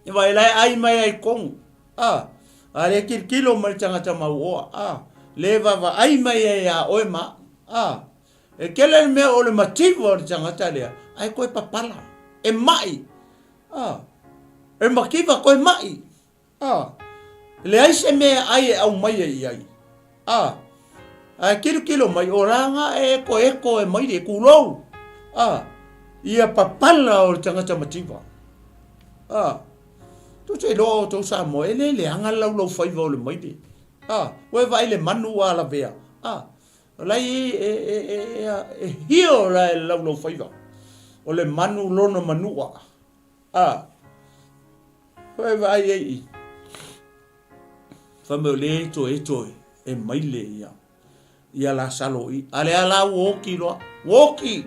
E vai la e ai mai ai konu. A. A le kilokilo mai le tagata mauoa. A. Le vaavaai mai ai iā oe ma. A. E kele le mea o le mativa o le tagata lea, ae koe papala. E mai. A. E mativa koe mai. A. Leai se mea ai e aumaia i ai. A. Ae kilokilo mai, o la nga e ekoeko e maile, e kulou. A. Ia papala o le tagata mativa. A. Tou te iloa o tou Samoa, e le leaga le laulau faiva o le maile. A. Ua e vaai le manu ua lavea. A. O la e, e, e, e, e, e hio la e le laulau faiva. O le manu lona manua. A. Ua e vaai ai i. Fai mai o lea e toe toe e maile ia ia Lasalo i. A lea la ua oki loa. Ua oki!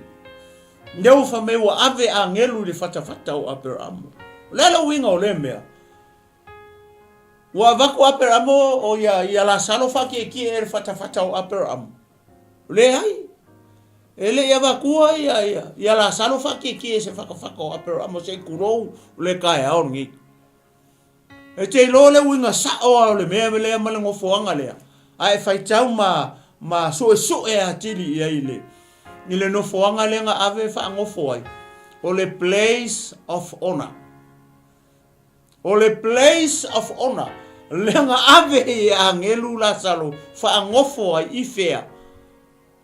Lea ua fai mai ua ave agelu i le fatafata o Aperamo. O le a le uiga o lea mea? Ua avatu Aperamo o ia, ia Lasalo faakiekie e le fatafata o Aperamo. Leai. E le i avatua ia, ia, ia Lasalo faakiekie e se fatafata o Aperamo se i tulou le taeao lenei. E te iloa le uiga sa'o a o le mea lea ma le nofoaga lea, a e faitau ma, ma su'esu'e atili i ai i le, i le nofoaga lea na ave e faanofo ai, o le place of honor. O le place of honor lea na ave ai e agelu Lasalo faanofo ai i fea?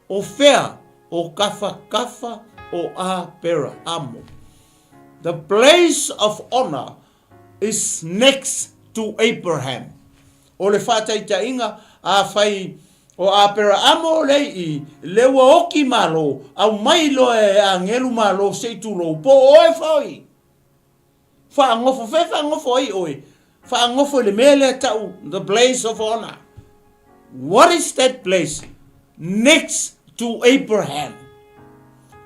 O fea? O tafatafa o Aperahamo. The place of honor is next to Abraham. O le faataitaiga, afai o Aperaamo lea i i, lea ua oki malo, aumai loa e agelu malo se i tulou, po o oe foi. Faagofo, fea faagofo ai oe? Faagofo i le mea lea tau the place of honor. What is that place? Next to Abraham.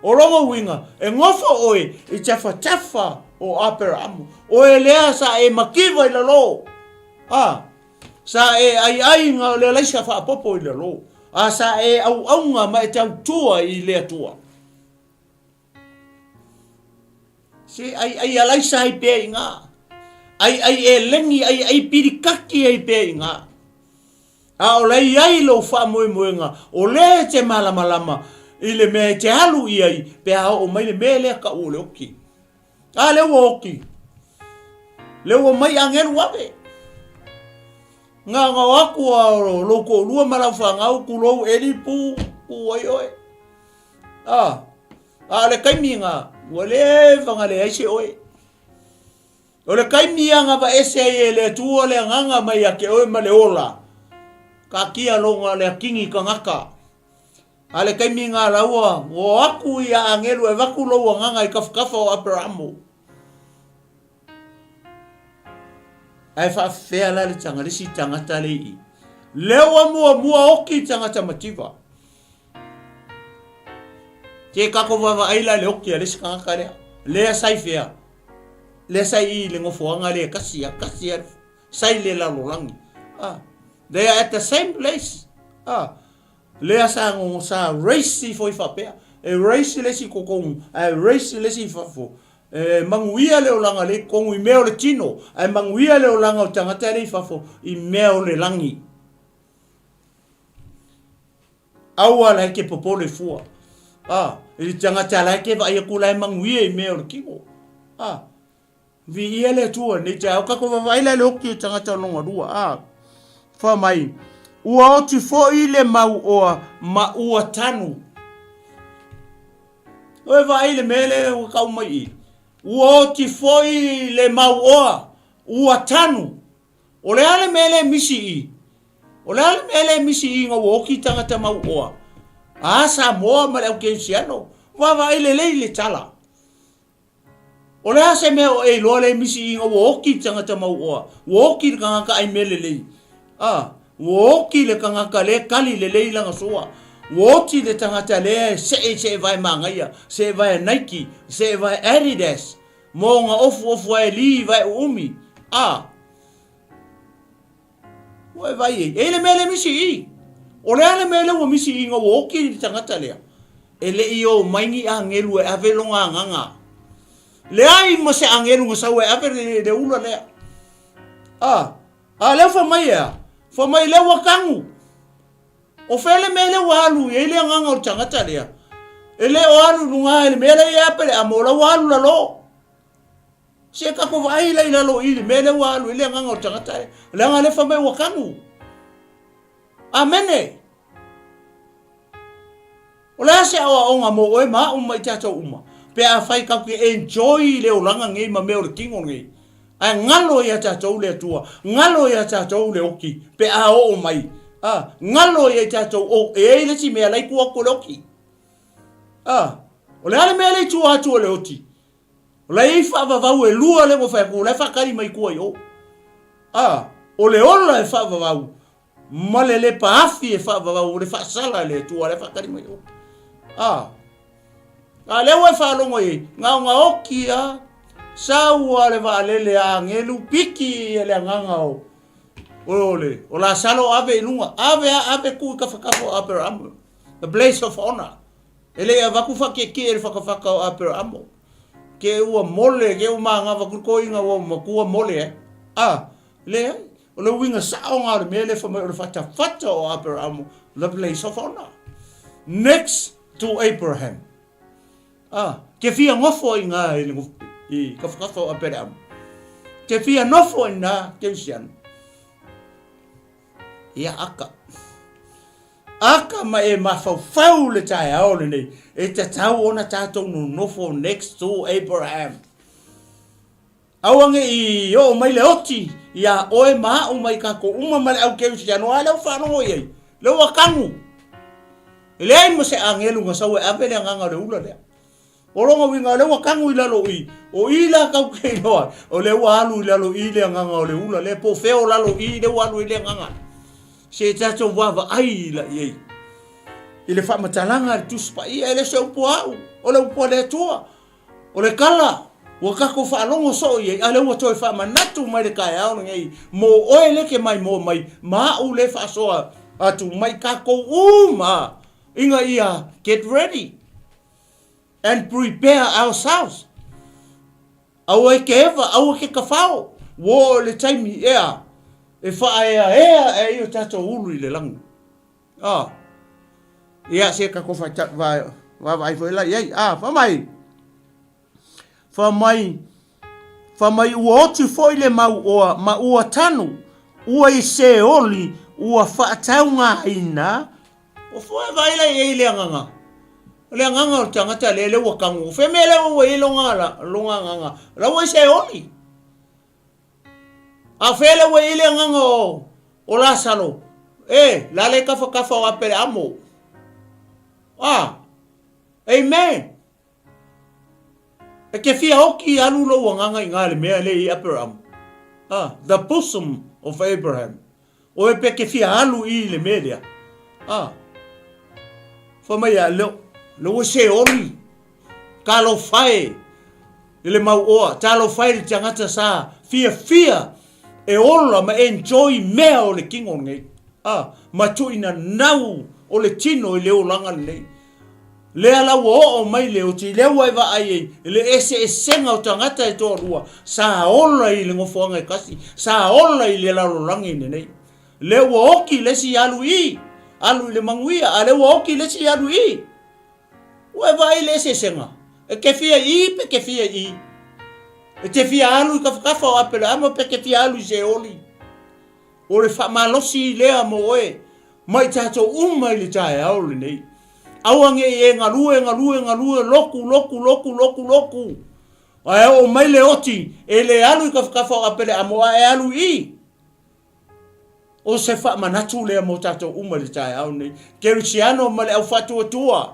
O lona uiga, e nofo oe i tafatafa o Aperaamu. Oe lea sa e makiva i lalo. A, sa e aiai nga o le alaisa faapopo i lalo. A sa e auaunga ma e tautua i le Atua. Se aiai alaisa ai pea i nga. Aiai eleni, aiai pilikaki ai pea i nga. A o la i ai lou faamoemoega, o lea e te malamalama i le mea e te alu i ai pe a oo mai le mea lea tau o le oki. A lea ua oki. Lea ua mai agelu ave. Nga nga o aku a o lou toalua ma lau fanau kulou eli pu, pu ai oe. A, a o le taimi nga, Ua leva na leai se oe. O le taimi e agavaese ai e le Atua le agaga mai ia te oe ma le ola, taatia lona le atini tagata. A le taimi na la ua o atu ia agelu e avatu lou agaga i tafatafa o Aperamo. Ae faafefea la le taga le isi tagata le i. Lea ua muamua oki tagata mativa. Ke kako vaavaai la le oki a le isi tagata lea. Lea sai fea. Lea sai i le nofoaga lea e kasi a, kasi a, sai le lalolagi. Ah, they are at the same place. Ah, lea sa sa race ifo i faapea. E race le isi totonu, ae race le isi i fafo. E manuia le olaga le i totonu i mea o le tino, ae manuia le olaga o tagata le i fafo i mea o le lagi. Aua la e ke popole fua. A, i le tagata la e ke vaai atu la e manuia i mea o le kino. A, viia le Atua nei taeao kako vaavaai la le oki o tagata o lona lua. A, fa mai, ua oti foi le mau oa ma ua tanu. Oe vaai le mea le ua kau mai i. Ua oti foi le mau oa, ua tanu. O le a le mea lea e misi i? O le a le mea lea e misi i ina ua oti tagata mauoa? A Samoa ma le au kerisiano, vaavaai lelei le tala. O le a se mea o e iloa lea e misi i ina ua oti tagata mauoa? Ua oti le tagata ai mea lelei. A, ua oti le tagata lea kali lelei lana sua. Ua oti le tagata lea e see i seevae manaia, seevae Nike, seevae Adidas. Mo nga ofuofu ae li vae uumi, a. Ua e vai ei. E i le mea le misi i. O le a le mea le ua misi i nga ua oki i le tagata lea. E le i o mai ni agelu e ave lona agaga. Leai ma se agelu na sau e ave le, le ula lea. A, a lea fa mai e a. Fa mai lea ua tanu. O fea le mea lea ua alu i ai le agaga o le tagata lea? E le o alu i luga i le mea lea i Apele a mo la ua alu lalo. Se kako vaai la i lalo i le mea lea ua alu i le agaga o le tagata lea. Leaga lea fai mai ua kanu. Amene. O le a se aoaoga mo oe ma a'u ma i tatou uma, pe afai tatou te enjoy i le olaga nei ma mea o le tino nei, ae galo ia tatou le Atua, galo ia tatou le oki pe a oo mai, a, galo ia i tatou o e ai le isi mea la i tua atu o le oki. A, o le a le mea le i tua atu o le oti? O la e i ai faavavau e lua lea ua fai atu, o la e faatali mai tua i o. A, o le ola e faavavau, Ma le lepa afi e faavavau o le faasala e le Atua lea faatali mai o. A. A lea ua e faalogo i ai, gaogaoki a, sau a le vaalele a agelu, piki e le agaga o, o le, o Lasalo ave i luga, ave a, ave tu i tafatafa o Aperamo, the place of honor. E le i avatu faatietie i le fatafata o Aperamo. Ke ua mole, ke ua manava kutoiga ua matua mole ai. A, leai. O le uiga sao nga o le mea lea fai mai o le fatafata o Aperamo, the place of honor. Next to Abraham. Ah, ke fia nofo i ngā i, le, i kafakafa o Aperamo. Ke fia nofo i nā Keusiano. Ia aka. Aka ma e mafaufau le taeao lenei, e tatau ona tātou nonofo next to Abraham. Aua ne i oo mai le oti iā oe ma aʻu ma i kākou uma ma le au kerisiano, a lea ua faalogo i ai, lea ua kanu. E leai ma se agelu na sau e ave le agaga o le ula lea. O lona uiga, o lea ua kanu i lalo i, o i la kau ke iloa, o lea ua alu i lalo i le agaga o le ula lea, po o fea o lalo i lea ua alu ai le agaga. Se tatou vaavaai i la i ai. I le faamatalaga a le Tusi Paia, e le o se upu a au, o le upu a le Atua. O le kala ua tatou faalogo soo i ai, a lea ua toe faamanatu mai le taeao lenei mo oe le ke maimoa mai ma a'u le faasoa atu mai tatou uma ina ia get ready and prepare ourselves. Aua e ke eva, aua ke kafao, ua oo i le taimi ea e faaeaea ai o tatou ulu i le lagi. Ah. Ia, se ka ko vaavaai foi la i ai. Ah, fa mai. Fa mai, fa mai ua oti foi le mau oa ma ua tanu, ua i Seoli, ua faataugāina. O foe vaai la i ai le agaga. O le agaga o le tagata lea, lea ua tago, o fea mea lea ua i ai lona, lona agaga? O la ua i Seoli. A o fea lea ua i ai le agaga o, o Lasalo? E, la le tafatafa o Apeleamo. A, amen. E te fia oki alu lou agaga i ina i le mea lea i Aperaham. A, the bosom of Abraham. Oe pe te fia alu i le mea lea. A, fai mai a, le, le ua Seoli, talofa e i le mauoa, talofa e i le tagata sa fiafia e ola ma enjoy mea o le tino lenei. A, ma tuuina nau o le tino i le olaga lenei. Lea la ua oo mai le oti, lea ua e vaai ai i le eseesega o tagata e toalua, sa ola i le nofoaga e tasi, sa ola i le lalolagi lenei. Lea ua oki le isi alu i, alu i le manuia, a lea ua oki le isi alu i. Ua e vaai i le eseesega? E te fia i pe te fia i? E te fia alu i tafatafa o Apeleama pe te fia alu i Seoli? O le faamalosi lea mo oe ma i tatou uma i le taeao lenei. Aua ne i e galue, galue, galue, loku, loku, loku, loku, loku. Ae oo mai le oti, e le alu i tafatafa o Apeleamo, a e alu i. O se faamanatu lea mo tatou uma i le taeao lenei. Kerisiano ma le au faatuatua,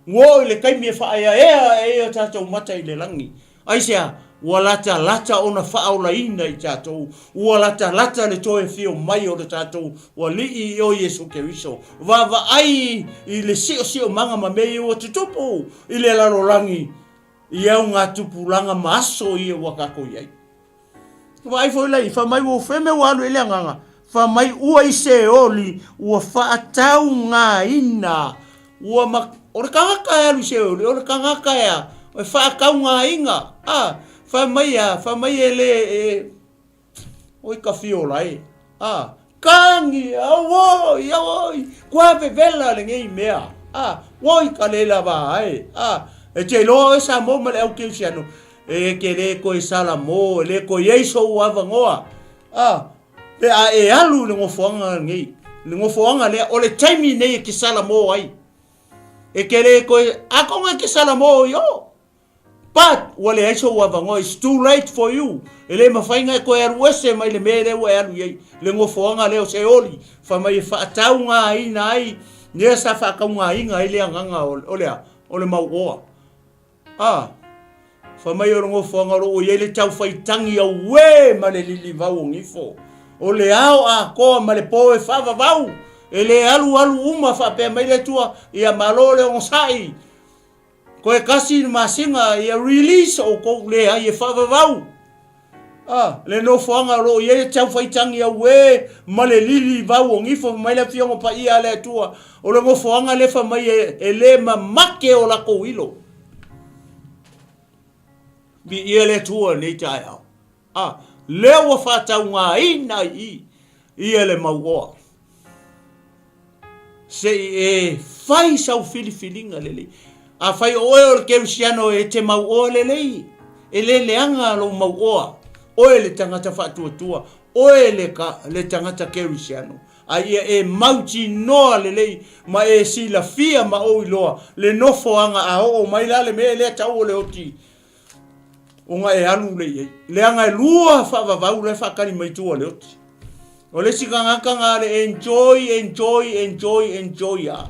ua oo i le taimi e faaeaea ai o tatou mata i le lagi. Aisea? Ua latalata ona faaolaina i tatou. Ua latalata le toe afio mai o le tatou Alii o Iesu Keriso. Vaavaai i le siosiomaga ma mea ia ua tutupu i le lalolagi i augatupulaga ma aso ia ua tatou i ai. Vaai foi la i fai mai ua feme ua alu i le agaga, fai mai ua i Seoli, ua faataugaina, ua ma, o le tagata e alu i Seoli, o le tagata e a, e faataugaina, a, fai mai a, fai mai e le, e, oi ka fiola e, a, Kani, auoi, auoi, kua vevela lenei mea, a, oi ka le lava ai, a, e te iloa oe Samoa ma le au kerisiano, e te le koe Salamo, e le koe i ai sou avanoa, a, pe a e alu i le nofoaga lenei, le nofoaga lea, o le taimi nei e te Salamo ai, e te le koe, atonu e te Salamo i o, But, ua leai sou avanoa, it's too late for you, e le mafai ona e toe alu ese mai le mea lea ua e alu i ai, le nofoaga lea o Seoli, fai mai e faataugaina ai lea sa faataugaina ai le agaga o le a? O le mauoa. A, fai mai o le nofoaga o lo o i ai le taufaitagi auē ma le lilivau o gifo, o le ao atoa ma le po e faavavau, e le alualu uma faapea mai le Atua, ia malo le onosai, Koe kasi le masina ia release oukou leai e faavavau a le nofoaga o lo o i ai le taufaitagi auē ma le lili vau o gifo fai mai le afioga paia a le Atua o le nofoaga lea fai mai e le mamake o lakou ilo. Viia le Atua i lenei taeao. A lea ua faataugaina ai i ia le mauoa. Se i e fai sau filifiliga lelei. Afai o oe o le kerisiano e te mauoa lelei, e le leaga lou mauoa, oe le tagata faatuatua, oe le, ka, le tagata kerisiano. A ia e mautinoa lelei ma e silafia ma ou iloa le nofoaga a oo mai la le mea lea tau o le oti ona e alu lea i ai. Leaga e lua faavavau la e faatali mai tua o le oti. O le isi tagata na le enjoy, enjoy, enjoy, enjoy a.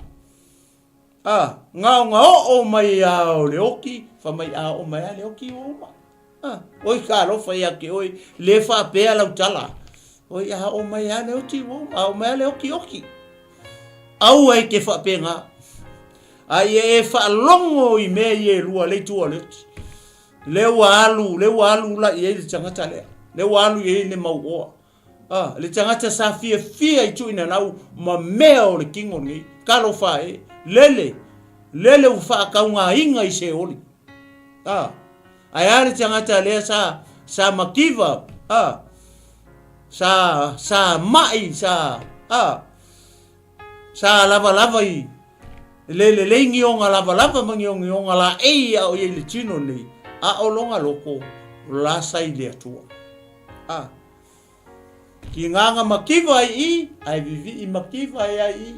A, na ona oo mai a o le oti, fai mai a oo mai a le oti ua uma. A, oi ka alofa ia te oe, le faapea lau tala. Oi a oo mai a le oti ua uma, a oo mai a le oti oti. Aua e te faapena. A ia e faalogo i mea ia e lua le itu o le oti. Lea ua alu, lea ua alu la i ai le tagata lea. Lea ua alu i ai le mauoa. A, le tagata sa fiafia i tuuina nau ma mea o le tino nei. Talofa e, lele, lele ua faataugaina i Seoli. A, ae a le tagata lea sa, sa mativa, a, sa, sa mai, sa, a, Sa lavalava i le lelei gioga lavalava ma giogioga laei a o i ai le tino nei, a o lona loko la sa i le Atua. A. Ki nganga mativa ai i, ae vivii mativa ai ai i.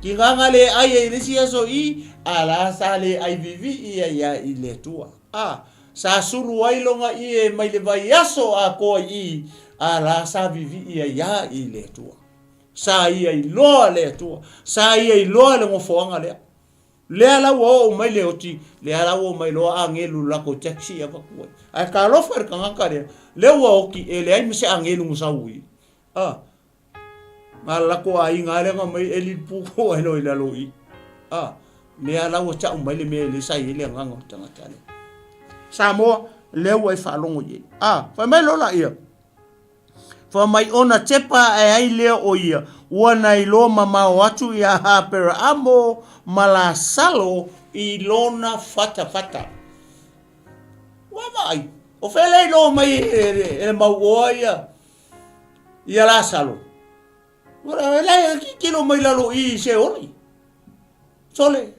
Tigaga le ai ai i le isi aso i, a la sa le ai vivii ai a i le Atua. A, sa sulu ai lona ie mai le vaiaso atoa i i, a la sa vivii ai a i le Atua. Sa ia iloa le Atua. Sa ia iloa le nofoaga lea. Lea la ua oo mai le oti, lea la ua omai loa agelu i le latou taxi e avatu ai. Ae talofa i le tagata lea, lea ua oti e leai ma se agelu na sau i. A, na o le latou aiga lava lea na omai eli le pu ai loa i lalo i i. A, lea la ua tau mai le mea lea sa i ai le agaga o le tagata lea. Samoa, lea ua e faalogo i ai. A, fai mai loa laia. Fai mai ona tepa ae ai lea o ia, ua na iloa mamao atu iā Aperaamo ma Lasalo i lona fatafata. Ua vaai, o fea lea iloa mai e le mauoa ia, ia Lasalo? Ua la e tilotilo mai lalo i i Seoli. Sole.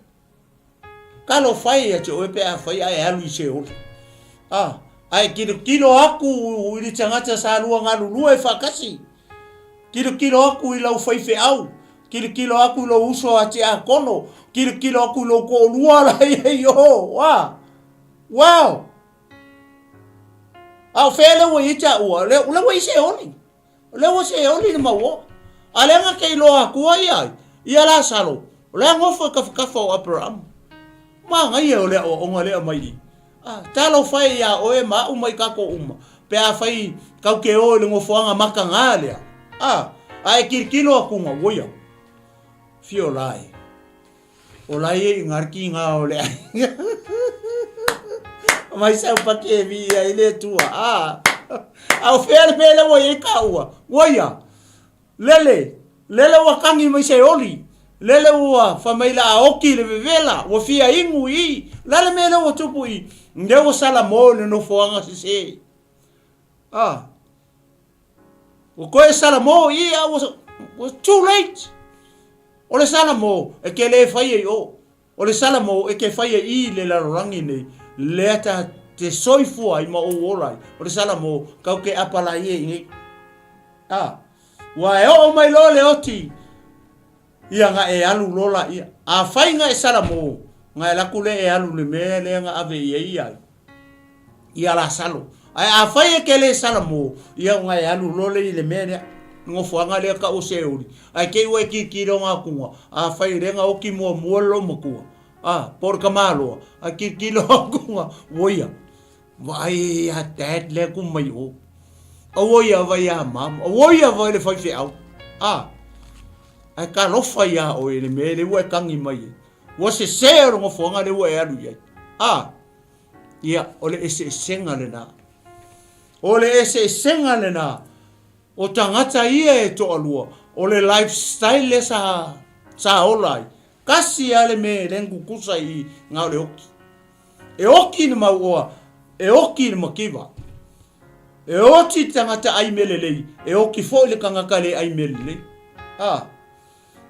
Talofa e ia te oe pe afai a e alu i Seoli. A, a e tilotilo aku i le tagata sa lua galulue faatasi. Tilotilo aku i lau faifeau, tilotilo aku i lou uso a tiakono, tilotilo aku i lou toalua la i ai o, a, wow! A o fea lea ua i ai taua? Lea, lea ua i Seoli. O lea ua seoli le mau oa. A lea na te iloa atu ai ia ai, ia Lasalo, o la e nofo i tafatafa o Aperahama. Manaia o le aoaoga lea mai i. A, talofa e iā oe ma a'u ma i tatou uma, pe afai kau te o i le nofoaga mataga lea. A, a e tilotilo atu na, ua ia. Fio la e. O la ia i ngā ki ngā o le aiga. Mai sau paki e vi ia i le tua. A, a o fea le mea lea ua i ai kāua. Ua ia, lele, lele ua tangi mai se oli. Lele ua fai mai la a oki le vevela, ua fia inu i. O le a le mea lea ua tupu i, lea ua salamo i le nofoaga sese. A, Ua toe salamo i a ua, ua too late. O le salamo e te le faia i o. O le salamo e te faia i le lalolagi nei, lea ta te soifua ai ma ou ola ai. O le salamo kau ke apalai e i nei. A, ua e oo mai loa le oti, ia nga e alu loa laia. Afai nga e salamo, nga e alu atu lea e alu i le mea lea na ave i ai ia. Ia Lasalo. Ae afai e ke le salamo, ia ona e alu loa lea i le mea lea, le nofoaga lea tau o Seoli. Ae te i ua e tilotilo atu, afai o lea na oti muamua le loomatua, a, po o le tamaloa, ae tilotilo atu, ua ia, vaai ia dad lea ku mai o. Aua ia vaai ia mom, aua ia vaai le faifeau. A, ae talofa iā oe i le mea lea ua e tagi mai ai. Ua sese o le nofoaga lea ua e alu i ai. A, Ia, o le eseesega lena. O le eseesega lena o tagata ia e toalua, o le lifestyle lea sa, sa ola ai. Tasi lava le mea e le gugusa i na o le oki. E oki le mauoa, e oki le mativa. E oti le tagata ai mea lelei, e oki foi le tagata le ai mea lelei. Ah.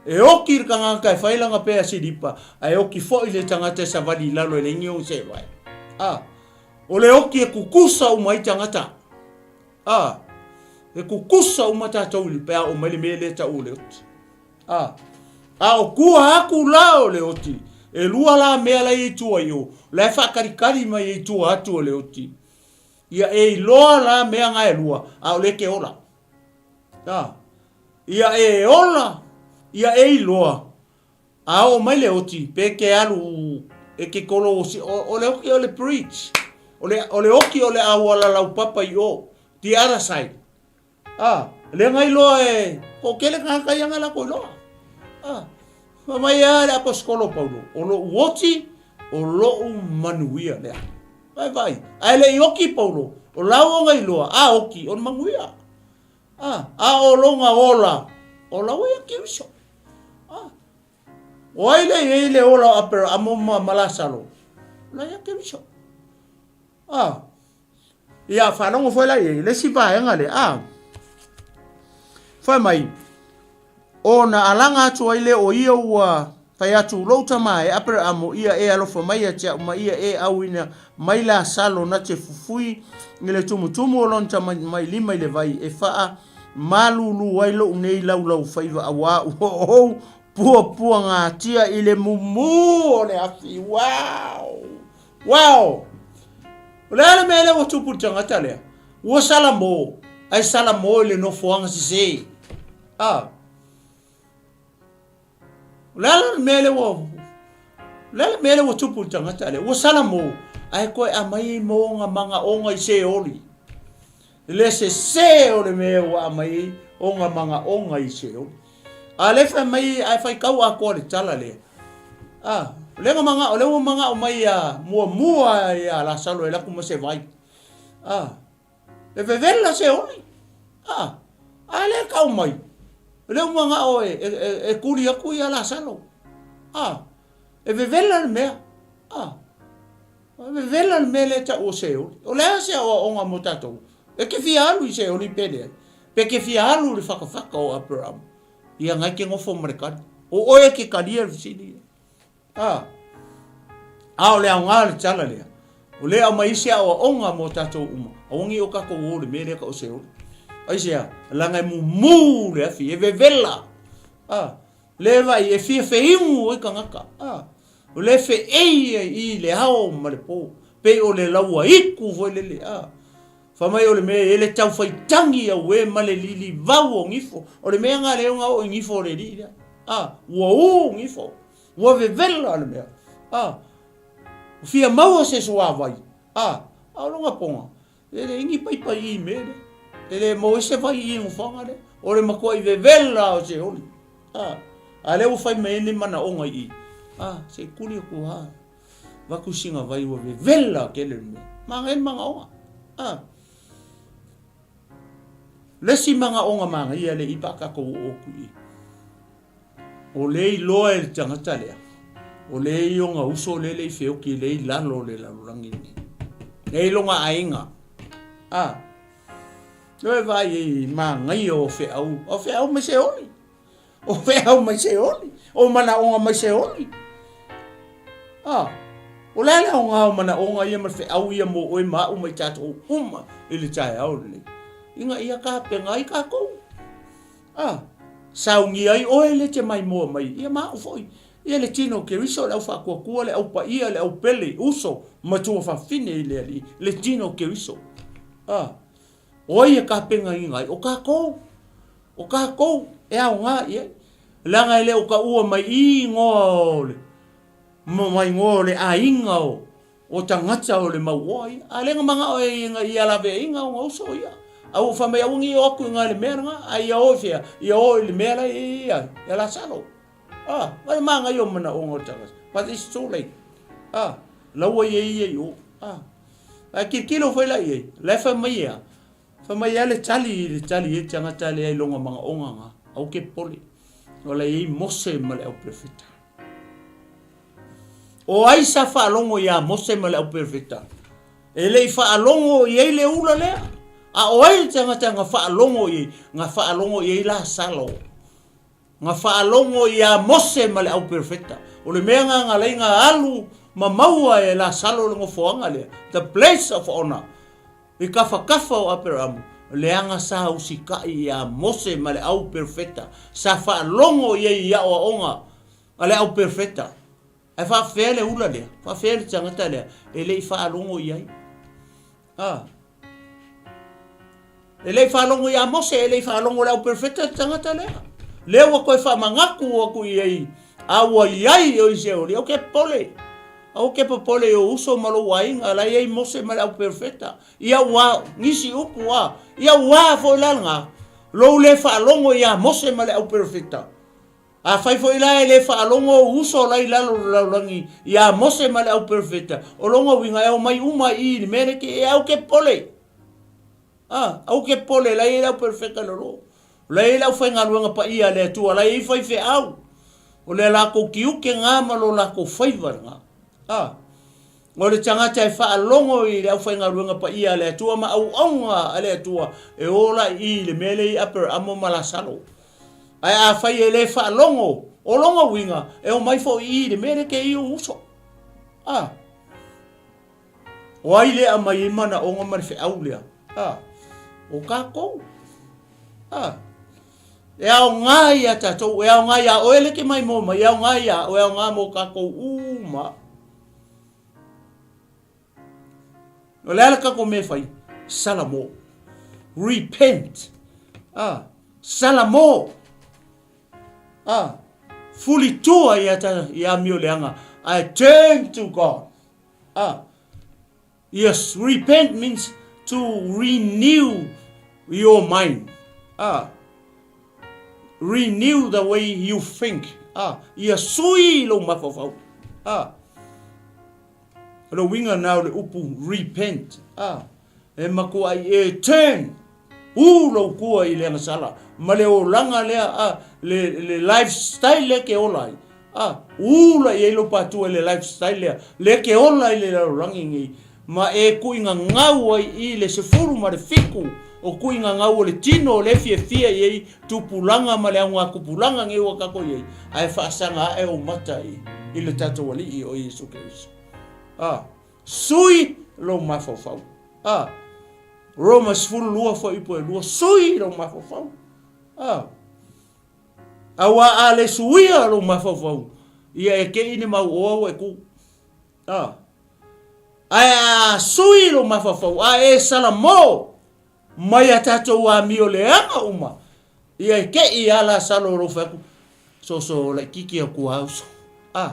E oki le tagata e fai lana pea silipa, ae oki foi le tagata e savali i lalo e leai ni ona seevae. A, o le oki e kukusa uma ai tagata. A, e kukusa uma tatou i le pe a oo mai le mea lea e tau o le oti. A, a o tua atu la o le oti, e lua la mea la e i ai tua i o, la e faataritari mai ai tua atu o le oti. Ia e iloa la mea na e lua, a o lea e te ola. A, Ia e ola, ia e iloa, a oo mai le oti, pe ke alu e ke kolo o, o le oki o le bridge, o le, o le oki o le auala laupapa i o, the other side. A, lea na iloa e, toatele tagata ia na latou iloa. A, fai mai a le aposetolo Paulo, o lou oti, o lou manuia lea. Vai vai, ae le i oki Paulo, o lau ona iloa, a oki, o le manuia. A, a o lona ola, ola ua ia Keriso. A, o ai le i ai le ola o Aperaamo ma, ma Lasalo? La ia Keriso. A, ia faalogo foi la i ai, le isi vaega lea, a, fai mai, ona alaga atu ai lea o ia ua Fai atu lou tama e Aperaamo ia e alofa mai ia te a'u ma ia e auina mai Lasalo na te fufui i le tumutumu o lona tamatamailima i le vai e faa malūlū ai lo'u nei laulau faiva auā ua ou Puapuagatia i le mumu o le afi. Wow! Wow! O le a le mea lea ua tupu i le tagata lea? Ua salamo, ae salamo i le nofoaga sese. Ah. O le a le mea lea ua O le a le mea lea ua tupu i le tagata lea? Ua salamo, ae toe aumai ai mo ona manaoga i Seoli. Le sese o le mea ua aumai ai ona manaoga i Seoli. A lea fai mai ae faitau atoa le tala lea. A, o lea na manao, o lea ua manao mai ia muamua ia Lasalo e alu atu ma se vai. A, e vevela Seoli. A, a lea e tau mai, o lea ua manao e, e, e, e tuli atu ia Lasalo. A, e vevela le mea. A, e vevela le mea lea e tau o Seoli. O le a se aoaoga mo tatou? E te fia alu i Seoli pe leai? Pe te fia alu i le fatafata o Aperahama? Ia na e te nofo ma le tali. O oe e te talia le fesili lea. A, a o le aoga o le tala lea, o lea e aumai ai se aoaoga mo tatou uma, aua ne i o tatou o i le mea lea e tau o Seoli. Aisea? Leaga e mumu le afi, e vevela. A, lea e vaai, e fia feinu ai tagata. A, o lea e feei ai i le ao ma le po, pei o le lauaitu foi lele. A, fai mai o le mea e le tau faitagi auē ma le lilivau o gifo. O le mea lena lea na oo i gifo o le alii lea. A, ua ū gifo. Ua vevela le mea. A, ua fia maua se suavai. A, a o lona poga, e leai ni paipa i i mea lea. E le maua ai se vai i i nofoaga lea. O le matuai vevela o Seoli. A, a lea ua fai mai ai ni manaoga i i. A, se i tuli atu lava. Avatu sina vai ua vevela tele le mea. Manaia le manaoga. A. Le isi manaoga manaia lea i pa tatou oo atu i i. O lea iloa e le tagata lea, o lea i ona uso lea e le i feoti lea i lalo o le lalolagi lenei. Lea i lona aiga. A. Lea e vaai ai i manaia o feau, o feau mai Seoli. O feau mai Seoli. O manaoga mai Seoli. A. O le a le aoga o manaoga ia ma le feau ia mo oe ma au ma i tatou uma i le taeao lenei? Ina ia tapena ai tatou. A, saunia ai oe le te maimoa mai, ia ma au foi. Ia le tino o Keriso, le au faatuatua, le au paia, le au pele, uso, matua fafine i le Alii, le tino o Keriso. A, o ai e tapenaina ai? O tatou. O tatou e aoga i ai. Leaga e le o taua mai i igoa o le, ma igoa o le aiga o, O tagata o le mauoa ia. A lea na manao e ia ia laveaiga ona uso ia. A ua fai mai aua ne i o atu i na i le mea lena, a ia o i fea? Ia o i le mea la e i ai, ia Lasalo. A, vai manaia o manaoga o le tagata. But it's too late. A, la ua i ai ia i o. A, ae tilotilo foi la i ai, la e fai mai ia, fai mai ia le tali i le tali i le tagata lea i lona manaoga na, aua ke popole. O la e i ai Mose ma le auperofeta. O ai sa faalogo iā Mose ma le auperofeta? E le i faalogo i ai le ula lea. A o ai le tagata na faalogo i ai? Na faalogo i ai Lasalo. Na faalogo iā Mose ma le auperofeta. O le mea na na laina alu ma maua e Lasalo le nofoaga lea, the place of honor, i tafatafa o Aperamo, leaga sa usitai iā Mose ma le auperofeta, sa faalogo i ai i aoaoga A le au perofeta, ae faafefea le ula lea, faafefea le tagata lea e le i faalogo i ai? A. E le i faalogo iā Mose, e le i faalogo i le au perofeta le tagata lea. Lea ua toe faamanatu atu i ai, a ua i ai o i Seoli, aua ke popole. Aua ke popole i ou uso ma lou aiga, la e i ai Mose ma le au perofeta. Ia ua, nisi upu a, ia ua foi la lena, lou le faalogo iā Mose ma le au perofeta. Afai foi la e le faalogo ou uso la i lalo o le lalolagi iā Mose ma le au perofeta, o lona uiga e omai uma i i i le mea lea ke e au ke popole. A, au ke popole, la e i ai le au perofeta i lalo. La e i ai le aufaigaluega paia a le Atua, la e i ai faifeau. O le latou tiute na ma lo latou faiva lena. A, O le tagata e faalogo i le aufaigaluega paia a le Atua ma auauna a le Atua, e ola i i le mea lea i Aperamo ma Lasalo. Ae afai e le faalogo, o lona uiga, e omai foi i i le mea lea ke i ou uso. A. O ai lea aumai ai manaoga ma le feau lea? A. O tatou. A. E aoga ia tatou, e aoga iā oe le e te maimoa mai, e aoga iā oe, e aoga mo tatou uma. O le a le tatou mea e fai? Salamo. Repent. Ah, salamo. Ah, fulitua ia ta ia amio leaga. I turn to God. Ah, yes, repent means to renew your mind. Ah, renew the way you think. Ah, ia sui lou mafaufau. Ah, O le uiga na o le upu repent, a, e matuai e turn, u lou tua i le agasala ma le olaga lea, a, le, le lifestyle lea e te ola ai, a, u la i ai lou patua i le lifestyle lea, lea e te ola ai i le lalolagi nei, ma e tuigagau ai i le 17 o tuigagau o le tino o lea e fiafia i ai tupulaga ma le augatupulaga nei ua tatou i ai, ae faasaga ae ou mata i, i le tatou Alii o Iesu Keriso. A, sui lou mafaufau. A, Roma 12 fuaiupu e 2, sui lou mafaufau. A, auā a le suia lou mafaufau, ia e kei ni mau oa ua e ku. A, ae a sui lou mafaufau, a e salamo, Mai a tatou amio leaga uma, ia e keʻi a Lasalo o lou fai atu, Soso laititi aku a uso. A,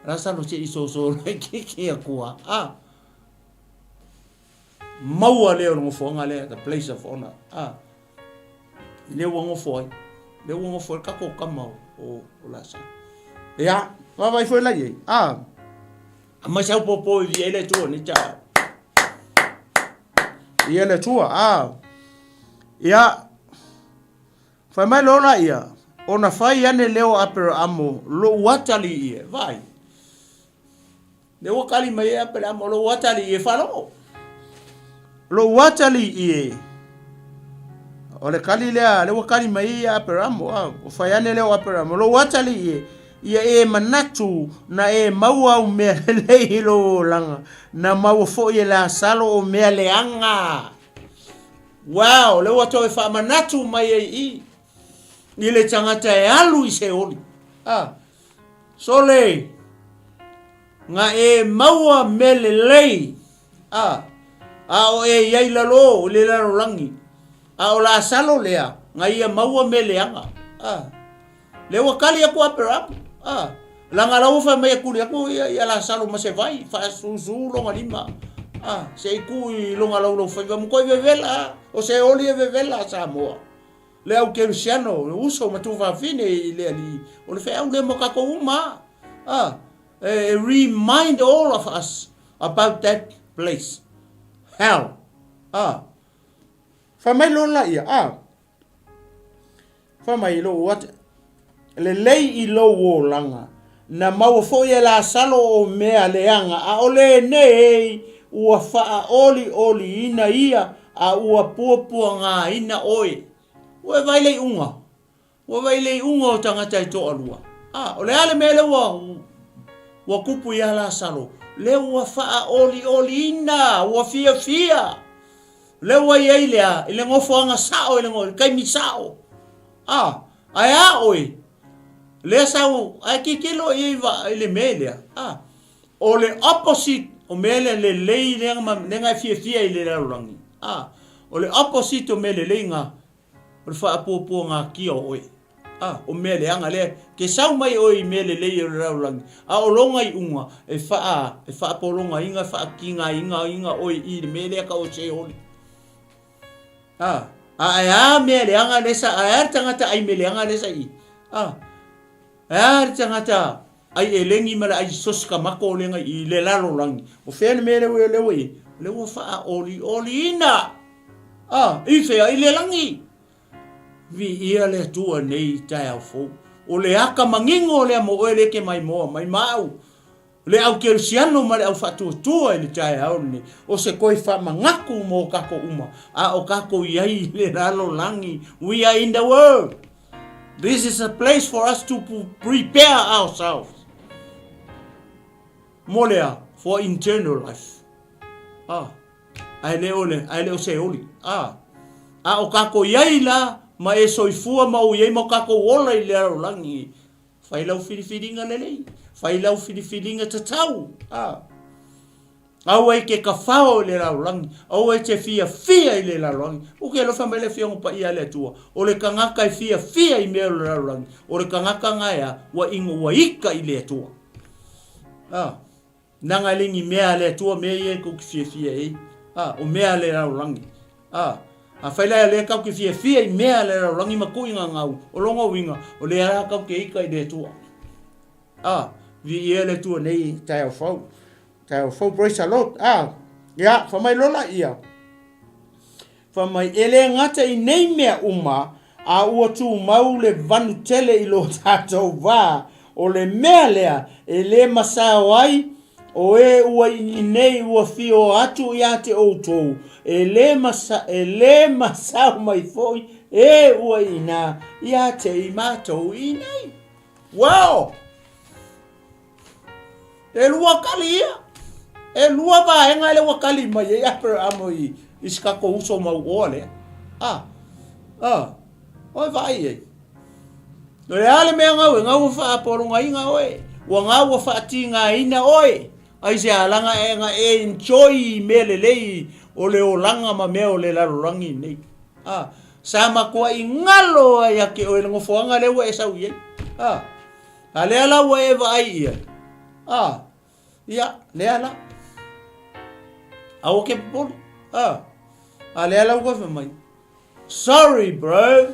Lasalo se i soso laititi aku a. A, maua lea o le nofoaga lea, the place of honor. A, lea ua nofo ai, lea ua nofo ai le tatou tama o, o, o Lasalo. Ia, vaavaai foi la i ai. A, Aumai sau pōpō i viia ai le Atua nei taeao. Ia le Atua, a. Ia, fai mai loa la ia, ona fai ane lea o Aperaamo, lou atalii e, vaai. Lea ua kali mai e Aperaamo, lou atalii e, faalogo. Lou atalii e, o le kali lea, lea ua kali mai ai ia Aperaamo, a, o fai ane lea o Aperaamo, lou atalii e, Ia e manatu na e maua au mea lelei i lou olaga, na maua foi e Lasalo o mea leaga. Wow, lea ua toe faamanatu mai ai i i le tagata e alu i Seoli. Ah, sole, na e maua mea lelei, ah, a o e i ai lalo i le lalolagi, a o Lasalo lea, na ia maua mea leaga. Ah. Lea ua kali atu Aperamo, a, leaga la ua fai mai e tuli atu ia, ia Lasalo ma se vai, faasusu lona lima, a, se i tuu i lona laulaufaiva, matua vevela a, o se oli e vevela a Samoa. Le au kerisiano, le uso ma tuafafine i le Alii, o le feau lea mo tatou uma a, a, e remind all of us about that place, hell, a. Fai mai loa laia, a. Fai mai lou ata, lelei i lou olaga, na maua foi e Lasalo o mea leaga, ʻaʻole nei ua faaolioliina ia a ua puapuagaina ʻoe. Ua e vaai le iuga? Ua vaai le iuga o tagata e toalua? A, o le a le mea lea ua, ua kupu iā Lasalo? Lea ua faaolioliina, ua fiafia. Lea ua i ai lea i le nofoaga sao i le taimi sao. A, ae a oe? Lea sa u, ae tilotilo i ai i le mea lea. A, o le opposite o mea lea lelei lea ma lea na e fiafia i le lalolagi. A, o le opposite o mea lelei na, o le faapuapuagatia o oe. A, o mea leaga lea, ke sau mai oe i mea lelei o le lalolagi, a o lona iuga, e faa, e faapologaina, e faatigaina oe i le mea lea tau o Seoli. A, a e a mea leaga lea sa, a e a le tagata ai mea leaga lea sa i. A, e a le tagata ai elegi ma le ai sosi kamako lea i le lalolagi. O fea le mea lea ua, lea ua i? Lea ua faaolioliina. A, i fea? I le lagi. Viia le Atua nei taeao fou. O le aka manino lea mo oe lea e te maimoa mai ma au, le au kerisiano ma le au faatuatua i le taeao lenei. O se toe faamanatu mo tatou uma, a o tatou i ai i le lalolagi. We are in the world. This is a place for us to prepare ourselves. Mo le a? For internal life. Ah. Ae le o le, ae le o Seoli. A, a o kākou i ai la ma e soifua ma ou i ai ma o tatou ola i le lalolagi. Fai lau filifiliga lelei, fai lau filifiliga tatau. A. Aua e te kafao i le lalolagi, aua e te fiafia i le lalolagi. Ou te alofa mai le Afioga Paia a le Atua, o le tagata e fiafia i mea o le lalolagi, o le tagata na e a, ua ino ua ita i le Atua. A. Leaga e le ni mea a le Atua mea ia e tou te fiafia ai. A, o mea a le lalolagi. A, afai la o lea tou te fiafia i mea a le lalolagi ma tuuina gau, o lona uiga, o lea la tou te ita i le Atua. A, viia le Atua nei taeao fou. Taeao fou, praise the Lord. A, ia, fai mai loa laia. Fai mai, e le gata i nei mea uma, a ua tumau le vanu tele i lo tatou va, o le mea lea e le masao ai o e ua i nei ua fio atu ia te outou, e le, masa, e le masao mai foi e ua i ina ia te i matou i nei. Wow! E lua kali ia. E lua vaega lea ua kali mai ai Aperahama i, i si tatou uso mauoa lea. A, a, oe vaai ai. O le a le mea gau e gau ua faapologaina oe, ua gau ua faatigaina oe. Ai se alaga e na e enjoy i mea lelei o le olaga ma mea o le lalolagi nei. A, sa matuai galo ai ia te oe le nofoaga lea ua e sau i ai. A, A lea la ua e vaai i ai. A, ia, lea la. Aua ke popole. A, a lea la ua fai mai. Sorry, bro.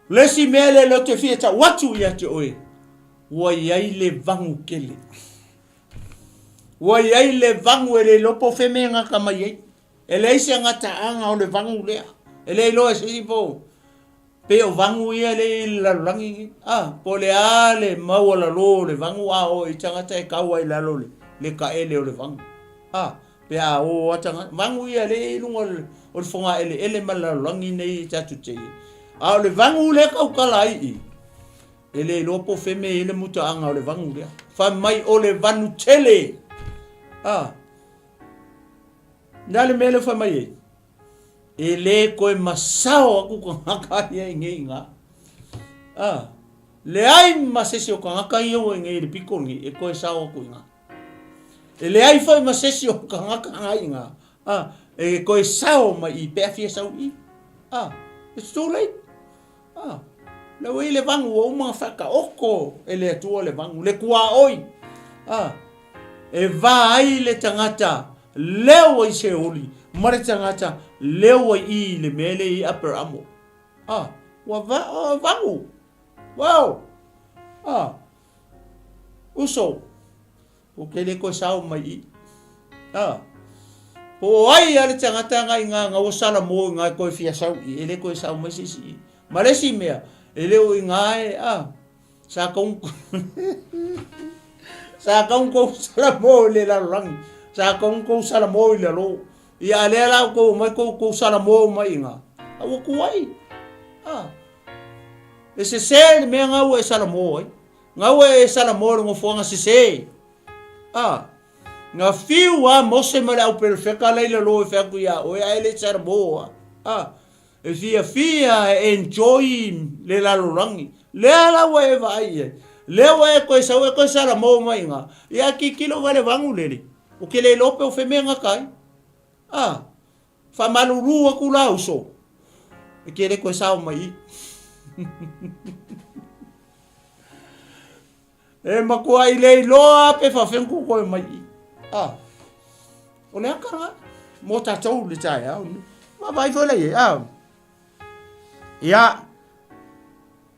Le isi mea lea lea ou te fia tau atu ia te oe, ua i ai le vagu tele. Ua i ai le vagu e le iloa po o fea mea e gata mai ai. E leai se gataaga o le vagu lea. E le iloa e se isi po Pei o vagu ia lea i le lalolagi nei. A, po o le a le maualalo o le vagu a oo i tagata e kau ai i lalo o le taele o le vagu. A, pe a o a tagata, vagu ia lea i luga o le fogaeleele ma le lalolagi nei e tatou te i ai. A o le vagu lea e tautala ai i i, e le iloa po o fea mea e i ai le mutaaga o le vagu lea. Fai mai o le vanu tele. A, le a le mea lea fai mai ai? E le toe masao aku tagata ia i nei iga. A, leai ma se isi o tagata ia ua i nei i le pito lenei e toe sao atu iga. E leai foi ma se isi o tagata na iga, a, e toe sao mai i pe a fia sau i. A, it's too late. A, lea ua i le vagu ua uma ona faataoto e le Atua le vagu, le tuaoi. A, e va ai le tagata lea ua i Seoli ma le tagata lea ua i i le mea lea i Upper Amo. A, ua va, o, vagu. Wow! A, uso, Ou te le toe sao mai i. A. Po o ai a le tagata nga i nga nga ua sala mo i nga toe fia sau i, e le toe sao mai se isi i. Ma le isi mea, e le o i nga e, a, sa kong, sa kong kou sala mo i le lalolagi, sa kong kou sala mo i lalo. Ia a lea la kou mai kou kou sala mo mai i nga, a ua tuai. A. E sese le mea nga ua e sala mo ai. Ngau e Salamo le nofoaga sese. A, na fiu a Mose ma le au perofeta la i lalo e fai atu ia oe ae le Salamo a. A, e fiafia e enjoy le lalolagi. Lea la ua e vaai i ai. Lea ua e toe sau e toe Salamo mai iga. Ia tilotilo wale vagu lele. O ke le iloa pe o fea mea gata ai. A, Faamalulu atu la uso, e te le toe sao mai i. E matua i le iloa pe faafeang ku koe mai i. Ah. O le aka nga, mo tatou le taeao ni. Vaavaai foi la i ai. Ah. Ia,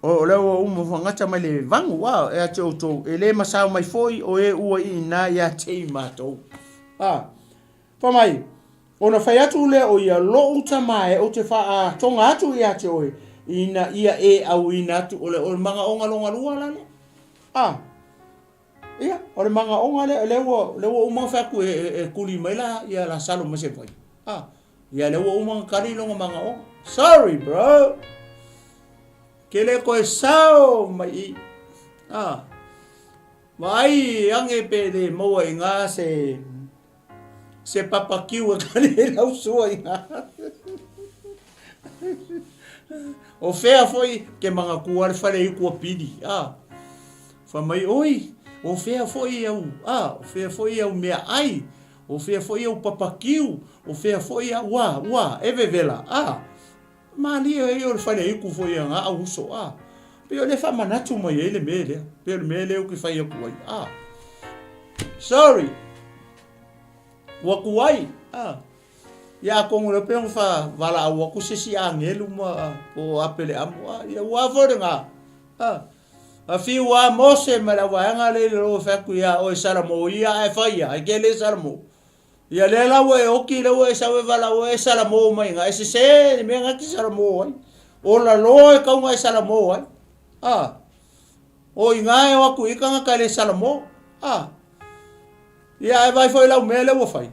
o lea ua uma fagata mai le vagu, ah, e a te outou, e le masao mai foi o e ua i ina ia te i matou. Ah. Fai mai, Ona fai atu lea o ia, Loʻu tama e, ou te faaatoga atu ia te oe, ina ia e auina atu, o le, o le magaoga longalua la lea. A, ia, o le magaoga lea, lea ua, lea ua uma ona fai atu e, e, e kuli mai la ia Lasalo mai se vai. A, ia lea ua uma ona kali lona magaoga. Sorry, bro. Ke le koe sao mai i. A, vaai age pe le maua i ngā se, Se papakiu e kare e lau sua i ngā. O fea foi ke manatua le fale i kua pili, a. Fai mai, oi, o fea foi au, a, o fea foi au meaai, o fea foi au papakiu, o fea foi au, ua, ua, e vevela, a. Malie ai o le faleaitu foi a na au uso, a. Pei o lea faamanatu mai ai le mea lea, pei o le mea lea ou te fai atu ai, a. Sorry, ua tuai, a. Ia atonu lea pei ona faavalaau atu se isi agelu ma po o Apeleamu, a, ia ua a foi lena, a. A fiu a Mose ma le auvaega lea i lalo e fai atu ia oe Salamo ia ae fai ia, e te le Salamo. Ia lea la ua e oki lea ua e sau e valaau e salamo mai iga, e sese le mea na te salamo ai. Ola loa e kau na e salamo ai. A. O iga e o atu i tagata e le salamo. A. Ia ae vaai foi lau mea lea ua fai.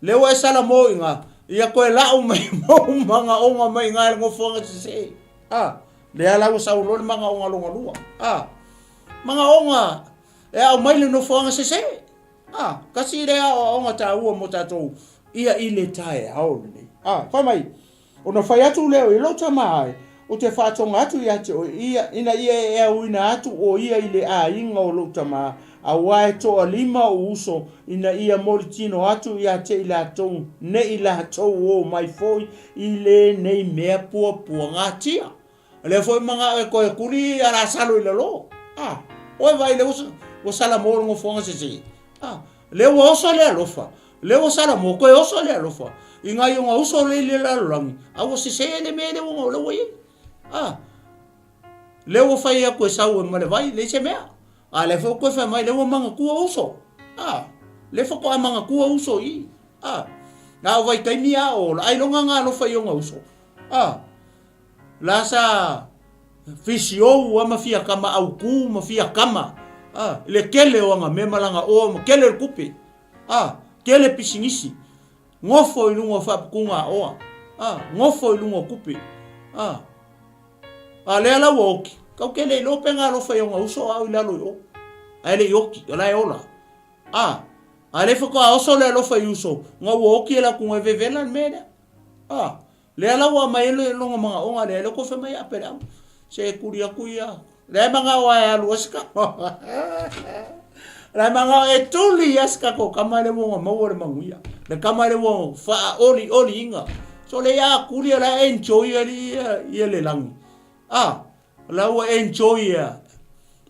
Lea ua e salamo iga, ia toe lau mai mou manaoga mai iga e le nofoaga sese. A. Lea la ua sau loa le manaoga lona lua. A. Manaoga e aumai le nofoaga sese. A, kasi lea aoaoga taua mo tatou ia i le taeao lenei. A, fai mai, ona fai atu lea i lou tama ai, ou te faatoga atu ia te oe ia, ina ia e auina atu o ia i le aiga o lou tama, auā e toalima ou uso, ina ia molitino atu ia te i latou, ne i latou o mai foi i lenei mea puapuagatia. O lea foi manao e toe tuli a Lasalo i lalo. A, oe vai lea ua salamo le nofoaga sese. A, lea ua oso le alofa. Lea ua salamo, toe oso le alofa. I ngai ona uso le i le lalolagi, a ua sese le mea lea ua lea ua i ai. A, lea ua fai atu e sau e ma le vai, leai se mea. A lea foi ua toe fai mai, lea ua manatua uso. A, lea faatoa manatua uso i i. A, na o vaitaimi a o ola, ailoga na alofa i ona uso. A, La sa fisiou a ma fia kama autu ma fia kama a i le tele o ana mea ma lana oa ma tele le tupe a tele pisinisi nofo i luga o faaputuga a oa a nofo i luga o tupe a a lea la ua oki kau ke le iloa pe na alofa i ona uso a o i lalo i o ae le i oki o la e ola a a le faatoa oso le alofa i uso na ua oki e latou e vevela le mea lea a Lea la ua aumai ai le lona manaoga lea, lea ua toe fai mai ia Apeleamu, se e tuli atu ia. Lea e manao lava e alu ai se kama. Lea e manao e tuli ia se tatou kama lea ua maua le manuia. Le kama lea ua faaolioliina. So lea ia tuli la e enjoy ali ia, ia le lagi. Ah, la ua enjoy ia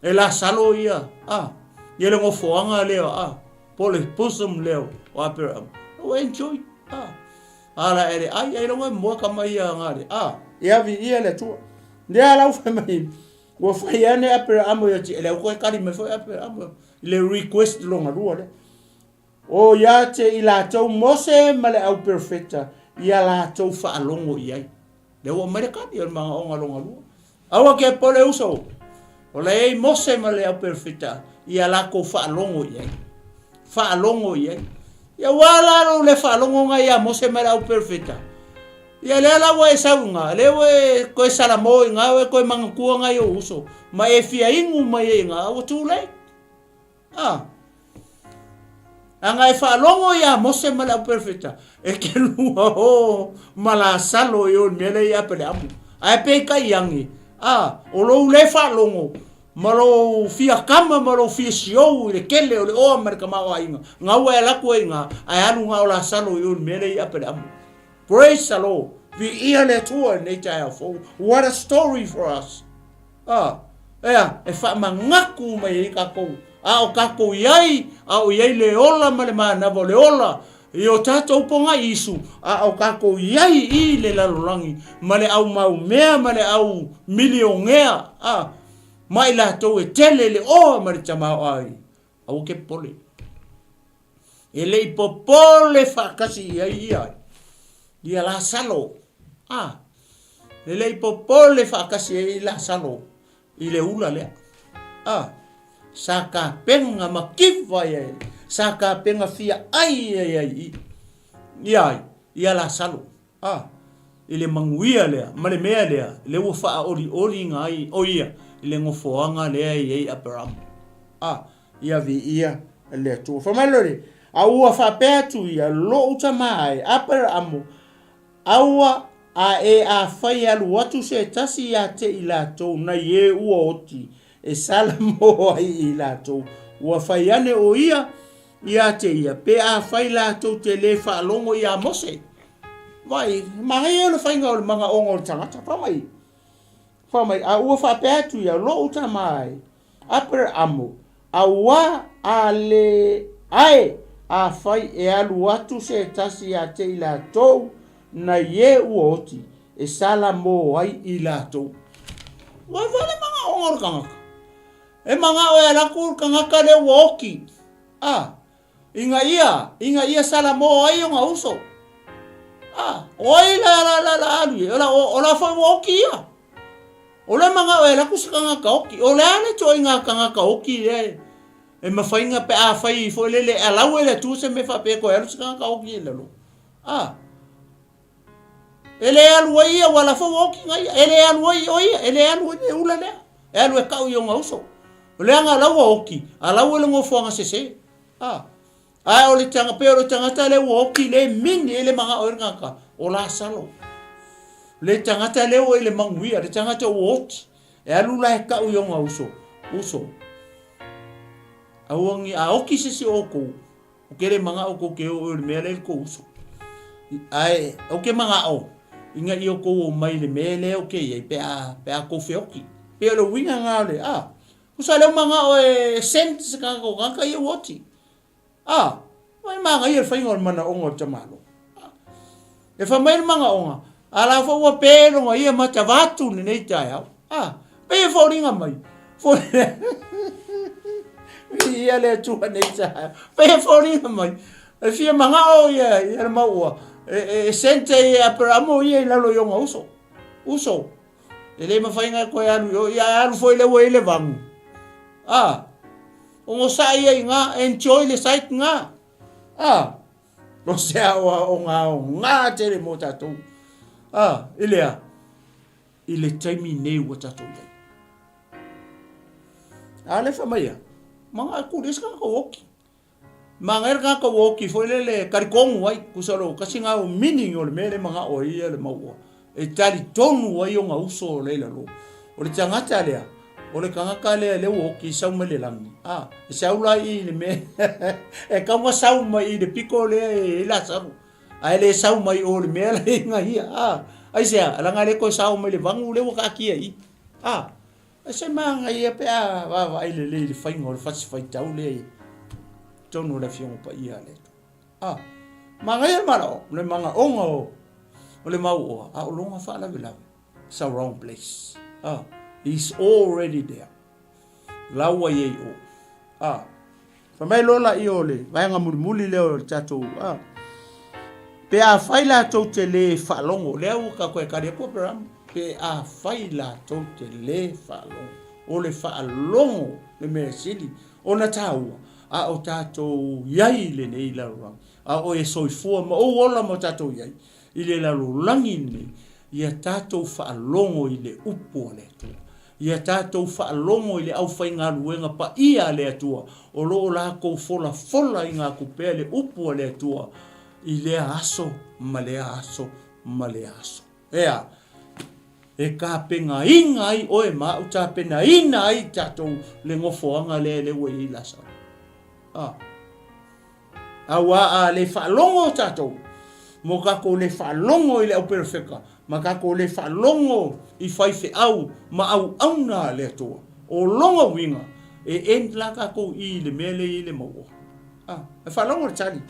e Lasalo ia, ah, ia le nofoaga lea, ah, po le bosom lea o Aperahama. Ua enjoy, ah. Ala e le ai, ailoga e moe kama ia nga le, ah. Ia viia le Atua. Lea la ua fai mai, ua fai ane Aperahama ia te, lea ua toe tali mai foi Aperahama i le request lona lua lea. O ia te i latou Mose ma le au perofeta, ia latou faalogo i ai. Lea ua aumai le kani o le manaoga lona lua. Aua ke pole uso, o la e i ai Mose ma le au perofeta, ia latou faalogo i ai. Faalogo i ai. Ia ua la lou le faalogo ngai ia Mose ma le au perofeta. Ia lea la ua e sau iga, lea ua e toe salamo iga, ua e toe manatua ngai ou uso, ma e fia inu mai ai iga, ua too late. A. Ana e faalogo iā Mose ma le au perofeta, e ke lua o ma Lasalo i o le mea lea i Apeleamu. Ae peitai ane, a, o lou le faalogo, ma lou fia kama ma lou fia siou i le kele o le oa ma le tamaoaiga, gau e alu atu ai iga, ae alu na o Lasalo i o le mea lea i Apeleamu. Praise the Lord! Viia le Atua i lenei taeao fou. What a story for us! A, ea, e faamanatu mai ai tatou, a o tatou i ai, a o i ai le ola ma le manava o le ola i o tatou pogai Isu, a o tatou i ai i le lalolagi ma le au maumea ma le au milionea, a, ma i latou e tele le oa ma le tamaoaiga. Aua ke popole. E le i popole faatasi i ai ia, ia Lasalo. A, e le i popole faatasi ai Lasalo i le ula lea. A, sa tapena ma kiva ia, sa tapena fia ai ai ai ia ai, ia Lasalo. A, i le manuia lea ma le mea lea, lea ua faaolioliga ai o ia i le nofoaga lea e i ai Aperamo. A, ia viia le Atua. Fai mai loa, a ua faapea atu ia, lou tama e, Aperamo, aua. A e afai e alu atu se tasi ia te i latou nai e ua oti e salamo ai i latou, ua fai ane ʻo ia ia te ia, pe afai latou te lē faalogo iā Mose. Vaai, manaia o le faiga o le manaoga o le tagata. Fai mai, fai mai, a ua faapea atu ia, loʻu tama e, Aperamo, auā a le ae afai e alu atu se tasi ia te i latou nai e ua oti, e salamo ai i latou. Ua vale manaoga o le tagata. E manao e alu atu le tagata lea ua oti, a, ina ia, ina ia salamo ai ona uso. A, o ai la, la, la, la alu i ai? O la, o la foi ua oti ia. O le manao e alu atu se tagata oti. O le a le ituaiga tagata oti lea e, e mafai na pe afai foi lele e alau e le Atua se mea faapea e toe alu se tagata oti i lalo. A, E le alu ai ia, ua lafo ua oki na ia. E le alu ai o ia, e le alu ai le ula lea. E alu e kau i ona uso. O leaga la ua oki, a la ua i le nofoaga sese. A, ae o le tanga, pei o le tagata lea ua oki le mini e le manao ai le tagata, o Lasalo. Le tagata lea ua i le manuia, le tagata ua oti, e alu la e kau i ona uso, uso. Aua ni, a oki se isi o oukou, Ou te le manao kou te oo i le mea lea i le kou uso. Ae, ou te manao, ina ia outou o mai i le mea lea ou te i ai, pe a, pe a tou feoti. Pei o le uiga lena o le, a, tusa lea ua manao e send se tagata o tagata ia ua oti. A, mai manaia le faiga o le manaoga o le tamaloa. E fai mai le manaoga, a la foi ua pe lona ia mata vaeatu lenei taeao. A, pei e foliga mai, Viia le Atua nei taeao. Pei e foliga mai, e fia manao ia, ia le mau e, e, e sente i Aperamo ia i lalo i ona uso. Uso. E le mafai ona toe alu i o, ia alu foi le ua i le vagu. A, onosai ia i ngā, enjoy le site ngā. A, O se aoaoga aoga tele mō tātou. Ā, i le a? I le taimi nei ua tātou i ai. A le wha mai a, ma ngā kuri ese kākau oki. Ma ngā ere kākau oki foi lele karikongu ai, kusa lo kasi ngā o meaning o le mea le mga o ia le maua. E tali tonu ai o ngā uso o leila lo. O le tangata lea, o le kangaka lea le ua oki sau mai le langi. A, e sau la i le mea, e kau nga sau mai i le piko lea e Lasaru. A e le sau mai o le mea la i nga ia. A, aisea, ala nga le koe sau mai le vangu le ua kaakia i. A, e se manga ia pe a vaavaai lelei i le faiga o le fasi faitau lea i totonu o le Afioga Paia a le Atua. A, manaia le malao, le manaoga o, o le mauoa, a o lona faalavelave, it's a wrong place. A, he's already there. La ua i ai o. A, fai mai loa laia o le vaega mulimuli lea o le tatou, a, pe afai latou te lē faalogo, lea ua tatou e kali atu Aperama, pe afai latou te lē faalogo, o le faalogo le mea sili ona taua, a o tatou i ai i lenei lalolagi, a o e soifua ma ou ola ma o tatou i ai i le lalolagi lenei, ia tatou faalogo i le upu a le Atua. Ia tatou faalogo i le aufaigaluega paia a le Atua, o lo o latou folafolaina atu pea le upu a le Atua i lea aso ma lea aso ma lea aso. Ea, e tapenaina ai oe ma au, tapenaina ai tatou le nofoaga lea lea ua i ai Lasalo. A. Auā a le faalogo tatou, mo tatou le faalogo i le auperofeta, ma tatou le faalogo i faifeau ma auauna a le Atua, o lona uiga, e end la tatou i le mea lea e i ai le mauoa. A, e faalogo le tali,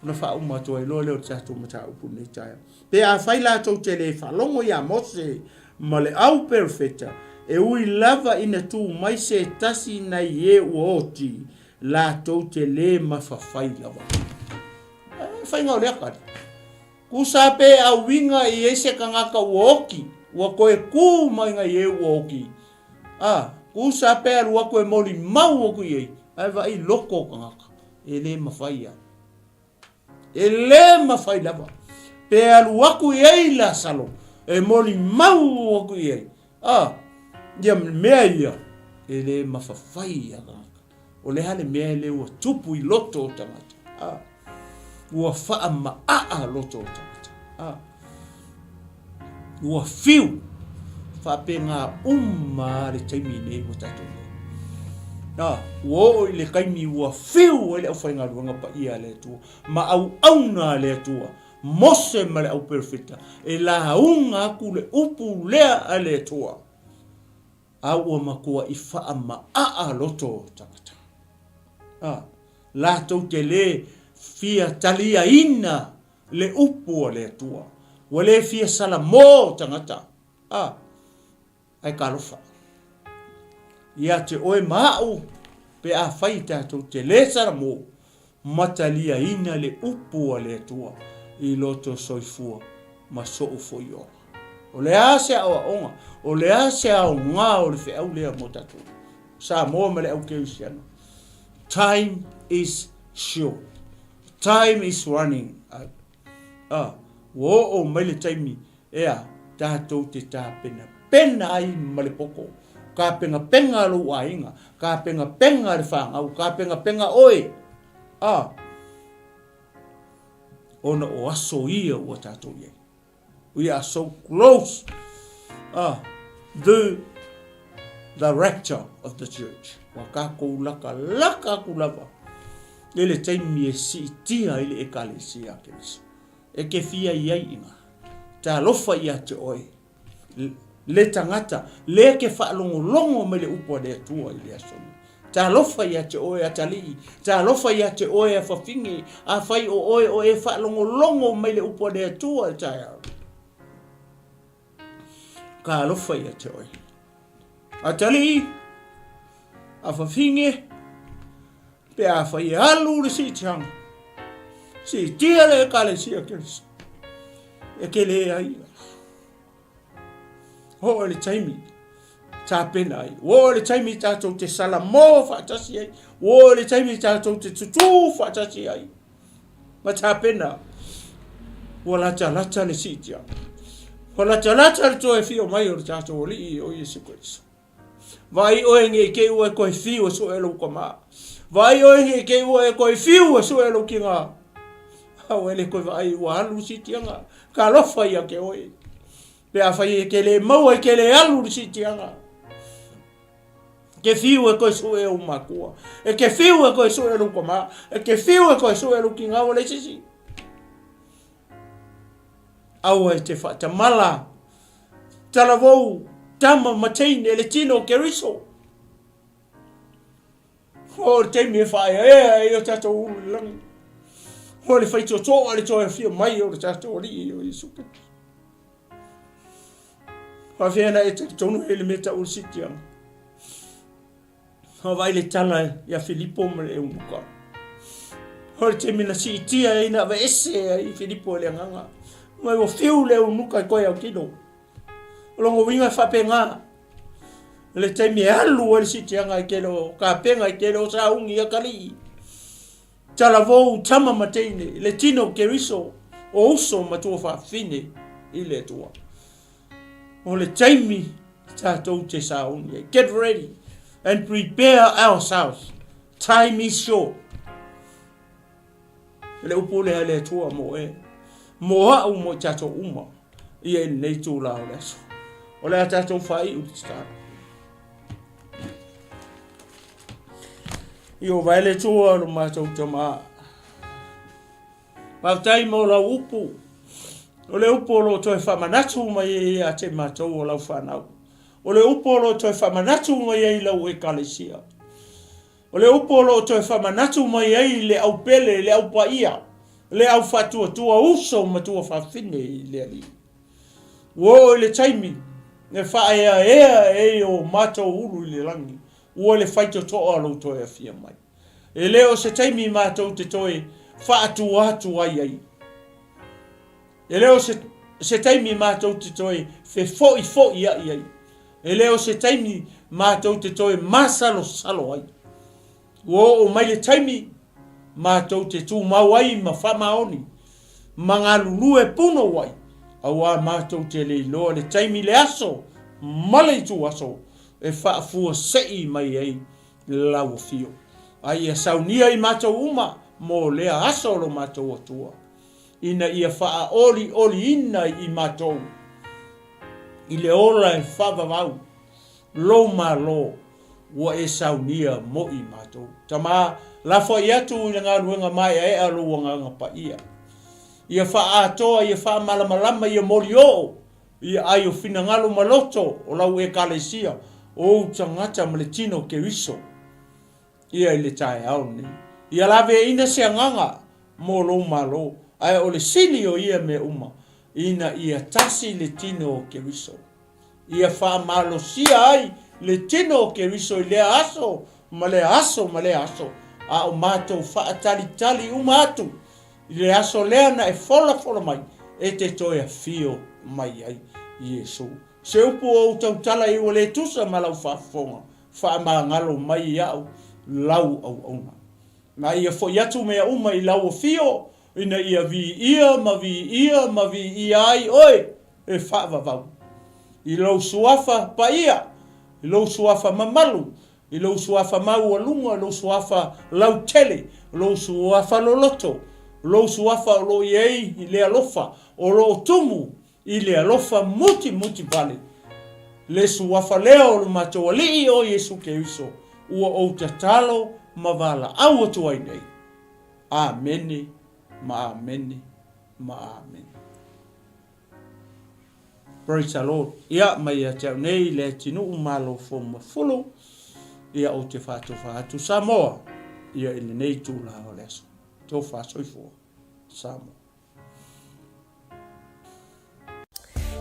ona faauma atu ai loa lea o le tatou mataupu i lenei taeao. Pe afai latou te le faalogo iā Mose ma le au perofeta, e ui lava ina tu mai se tasi nai e ua oti, latou te le mafafai lava. E faiga o lea tali. Kusa pe auiga i ai se tagata ua oti, ua toe tu mai nai e ua oti. A, kusa pe alu atu e molimau atu i ai, ae vaai loko o tagata, e le mafai lava. E lē mafai lava. Pe alu atu i ai Lasalo, e molimau atu i ai. A, ia mea ia, e lē mafafai ia tagata. O le a le mea lea ua tupu i loto o tagata? A, ua faamaaa loto o tagata. A. Ua fiu faapena uma le taimi nei ua tatou i ai. Na, ua oo i le taimi ua fiu ai le aufaigaluega paia a le Atua ma auauna a le Atua, Mose ma le auperofeta, e lauga atu le upu lea a le Atua, a ua matuai faamaaa loto o tagata. A, latou te le fia taliaina le upu a le Atua. Ua le fia salamo tagata, a, ae talofa. Ia te oe ma a'u, pe afai tatou te le salamo, ma taliaina le upu a le Atua i loto soifua ma sou foi ola. O le a se aoaoga, o le a se aoga o le feau lea mo tatou, Samoa ma le au kerisiano? Time is short. Time is running out. Ah, ua oo mai le taimi, ea, tatou te tapenapena ai ma le poto. Tapenapena lou aiga, tapenapena le fanau, tapenapena oe. Ah, ona o aso ia ua tatou i ai. We are so close the the rapture of the church. Ua tatou lakalaka atu lava i le taimi e siitia ai le Ekalesia a Keriso. E te fia i ai ina. Talofa ia te oe, le tagata, le ke faalogologo mai le upu a le Atua i le aso nei. Talofa ia te oe atalii, talofa ia te oe afafine, afai o oe o e faalogologo mai le upu a le Atua i le taeao. Talofa ia te oe. Atalii, afafine, pe afai e alu le siitiaga, siitia le Ekalesia Keriso, e ke le ai. Oo i le taimi tapena ai. Ua oo i le taimi tatou te salamo faatasi ai. Ua oo i le taimi tatou te tutū faatasi ai. Ma tapena. Ua latalata le siitia. Ua latalata le toe afio mai o le tatou Alii o Iesu Keriso. Vaai oe ne i te i ua e toe fiu e sue lou tama. Vaai oe ne i te i ua e toe fiu e sue lou tina. Aua e le toe vaai ua alu siitiaga. Talofa ia te oe. Pe afai e te le maua e te le alu le siitiaga. Ke fiu e toe sue ou matua. E te fiu e toe sue lou tama. E te fiu e toe sue lou tina ua leai se isi. Aua e te faatamala. Talavou, tama ma teine, le tino o Keriso. O le taimi e faaeaea ai o tatou ulu i le lagi. O le faitotoa le toe afio mai o le tatou Alii o Iesu Keriso. Faafefea na e talitonu ai i le mea tau o le siitiaga? Ua vaai le tala ia Filipo ma le eunuka. O le taimi na siitia ai na aveese ai Filipo e le Agaga. Mai ua fiu le eunuka e toe autilo. O lona uiga e faapena. O le taimi e alu ai le siitiaga i tele o kapega, i tele o sauni i atalii. Talavou, tama ma teine, le tino o Keriso, o uso ma tuafafine i le Atua. O le taimi tatou te sauni ai. Get ready and prepare ourselves. Time is short. Le upu lea le Atua mo e, mo a'u mo i tatou uma ia i lenei itulā o le aso. O le a tatou faaiu le tatalo. Ieova e le Atua lo matou Tama. Faafetai mo lau upu. O le upu o lo o toe faamanatu mai ai ia te matou o lau fanau. O le upu o lo o toe faamanatu mai ai lau Ekalesia. O le upu o lo o toe faamanatu mai ai le au pele, le au paia, le au faatuatua uso ma tuafafine i le Alii. Ua oo i le taimi e faaeaea ai o matou ulu i le lagi, ua le faitotoa lou toe afia mai. E le o se taimi matou te toe faatua atu ai ai. E le o se, se taimi matou te toe fefo'ifo'ia'i ai. E le o se taimi matou te toe masalosalo ai. Ua oo mai le taimi matou te tumau ai ma faamaoni ma galulue punouai, auā matou te le iloa le taimi le aso ma le ituaso e faafuase'i mai ai lau afio. A ia saunia i matou uma mo lea aso o lo matou Atua, ina ia faaolioliina i matou. i le ola e faavavau lou Malo ua e saunia mo i matou. Tama, lafoai atu i le galuega maeaea lou Agaga Paia. Ia faaatoa, ia faamalamalama, ia molioo i aai o finagalo ma loto o lau Ekalesia, o ou tagata ma le tino o Keriso. Ia i le taeao lenei. Ia laveaina se agaga mo lou Malo, ae o le sili o ia mea uma, ina ia tasi le tino o Keriso. Ia faamalosia ai le tino o Keriso i lea aso ma lea aso ma lea aso, a o matou faatalitali uma atu i le aso lea na e folafola mai e te toe afio mai ai, Iesu. Se upu o ou tautala i ua le tusa ma lau faafofoga, faamagalo mai iaʻu lau auauna. Na ia foi atu mea uma i lau afio, ina ia viia ma viia ma viia ai oe e faavavau. I lou suafa paia, i lou suafa mamalu, i lou suafa maualuga, i lou suafa lautele, lou suafa loloto, lou suafa o lo o i ai le alofa, o lo o tumu i le alofa mutimuti vale, le suafa lea o lo matou Alii o Iesu Keriso, ua ou tatalo ma valaau atu ai nei. Amene ma amene ma amene. Praise the Lord. Ia, mai ia te au nei le atinuu malofo mafulu, ia ou te faatofa atu Samoa, ia i lenei tula o le aso. Tofa soifua, Samoa.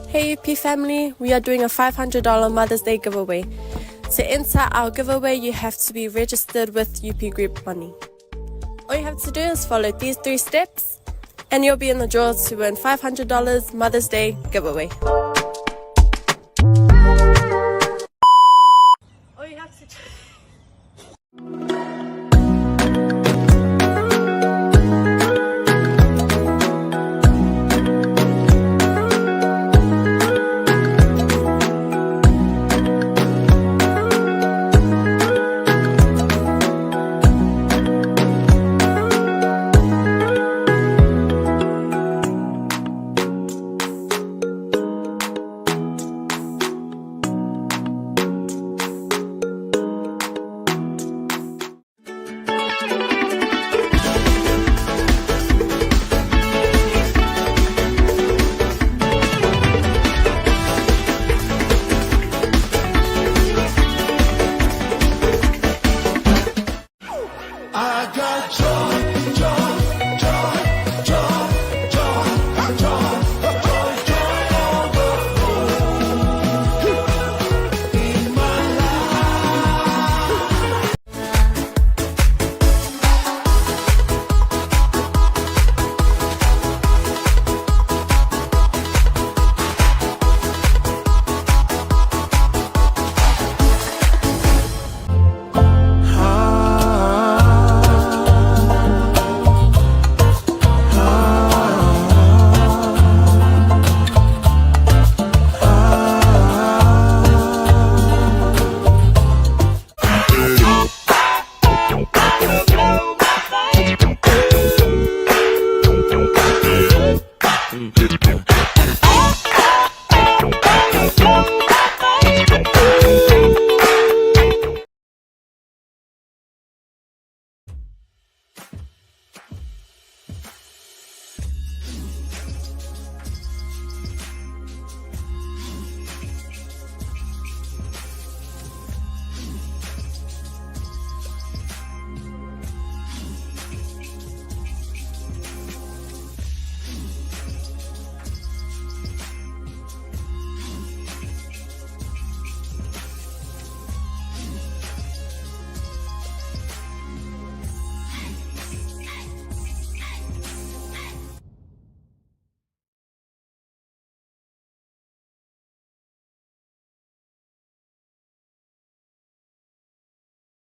Hey UP family, we are doing a $500 Mother's Day giveaway. To enter our giveaway, you have to be registered with UP Group Money. All you have to do is follow these three steps and you'll be in the draw to win $500 Mother's Day giveaway.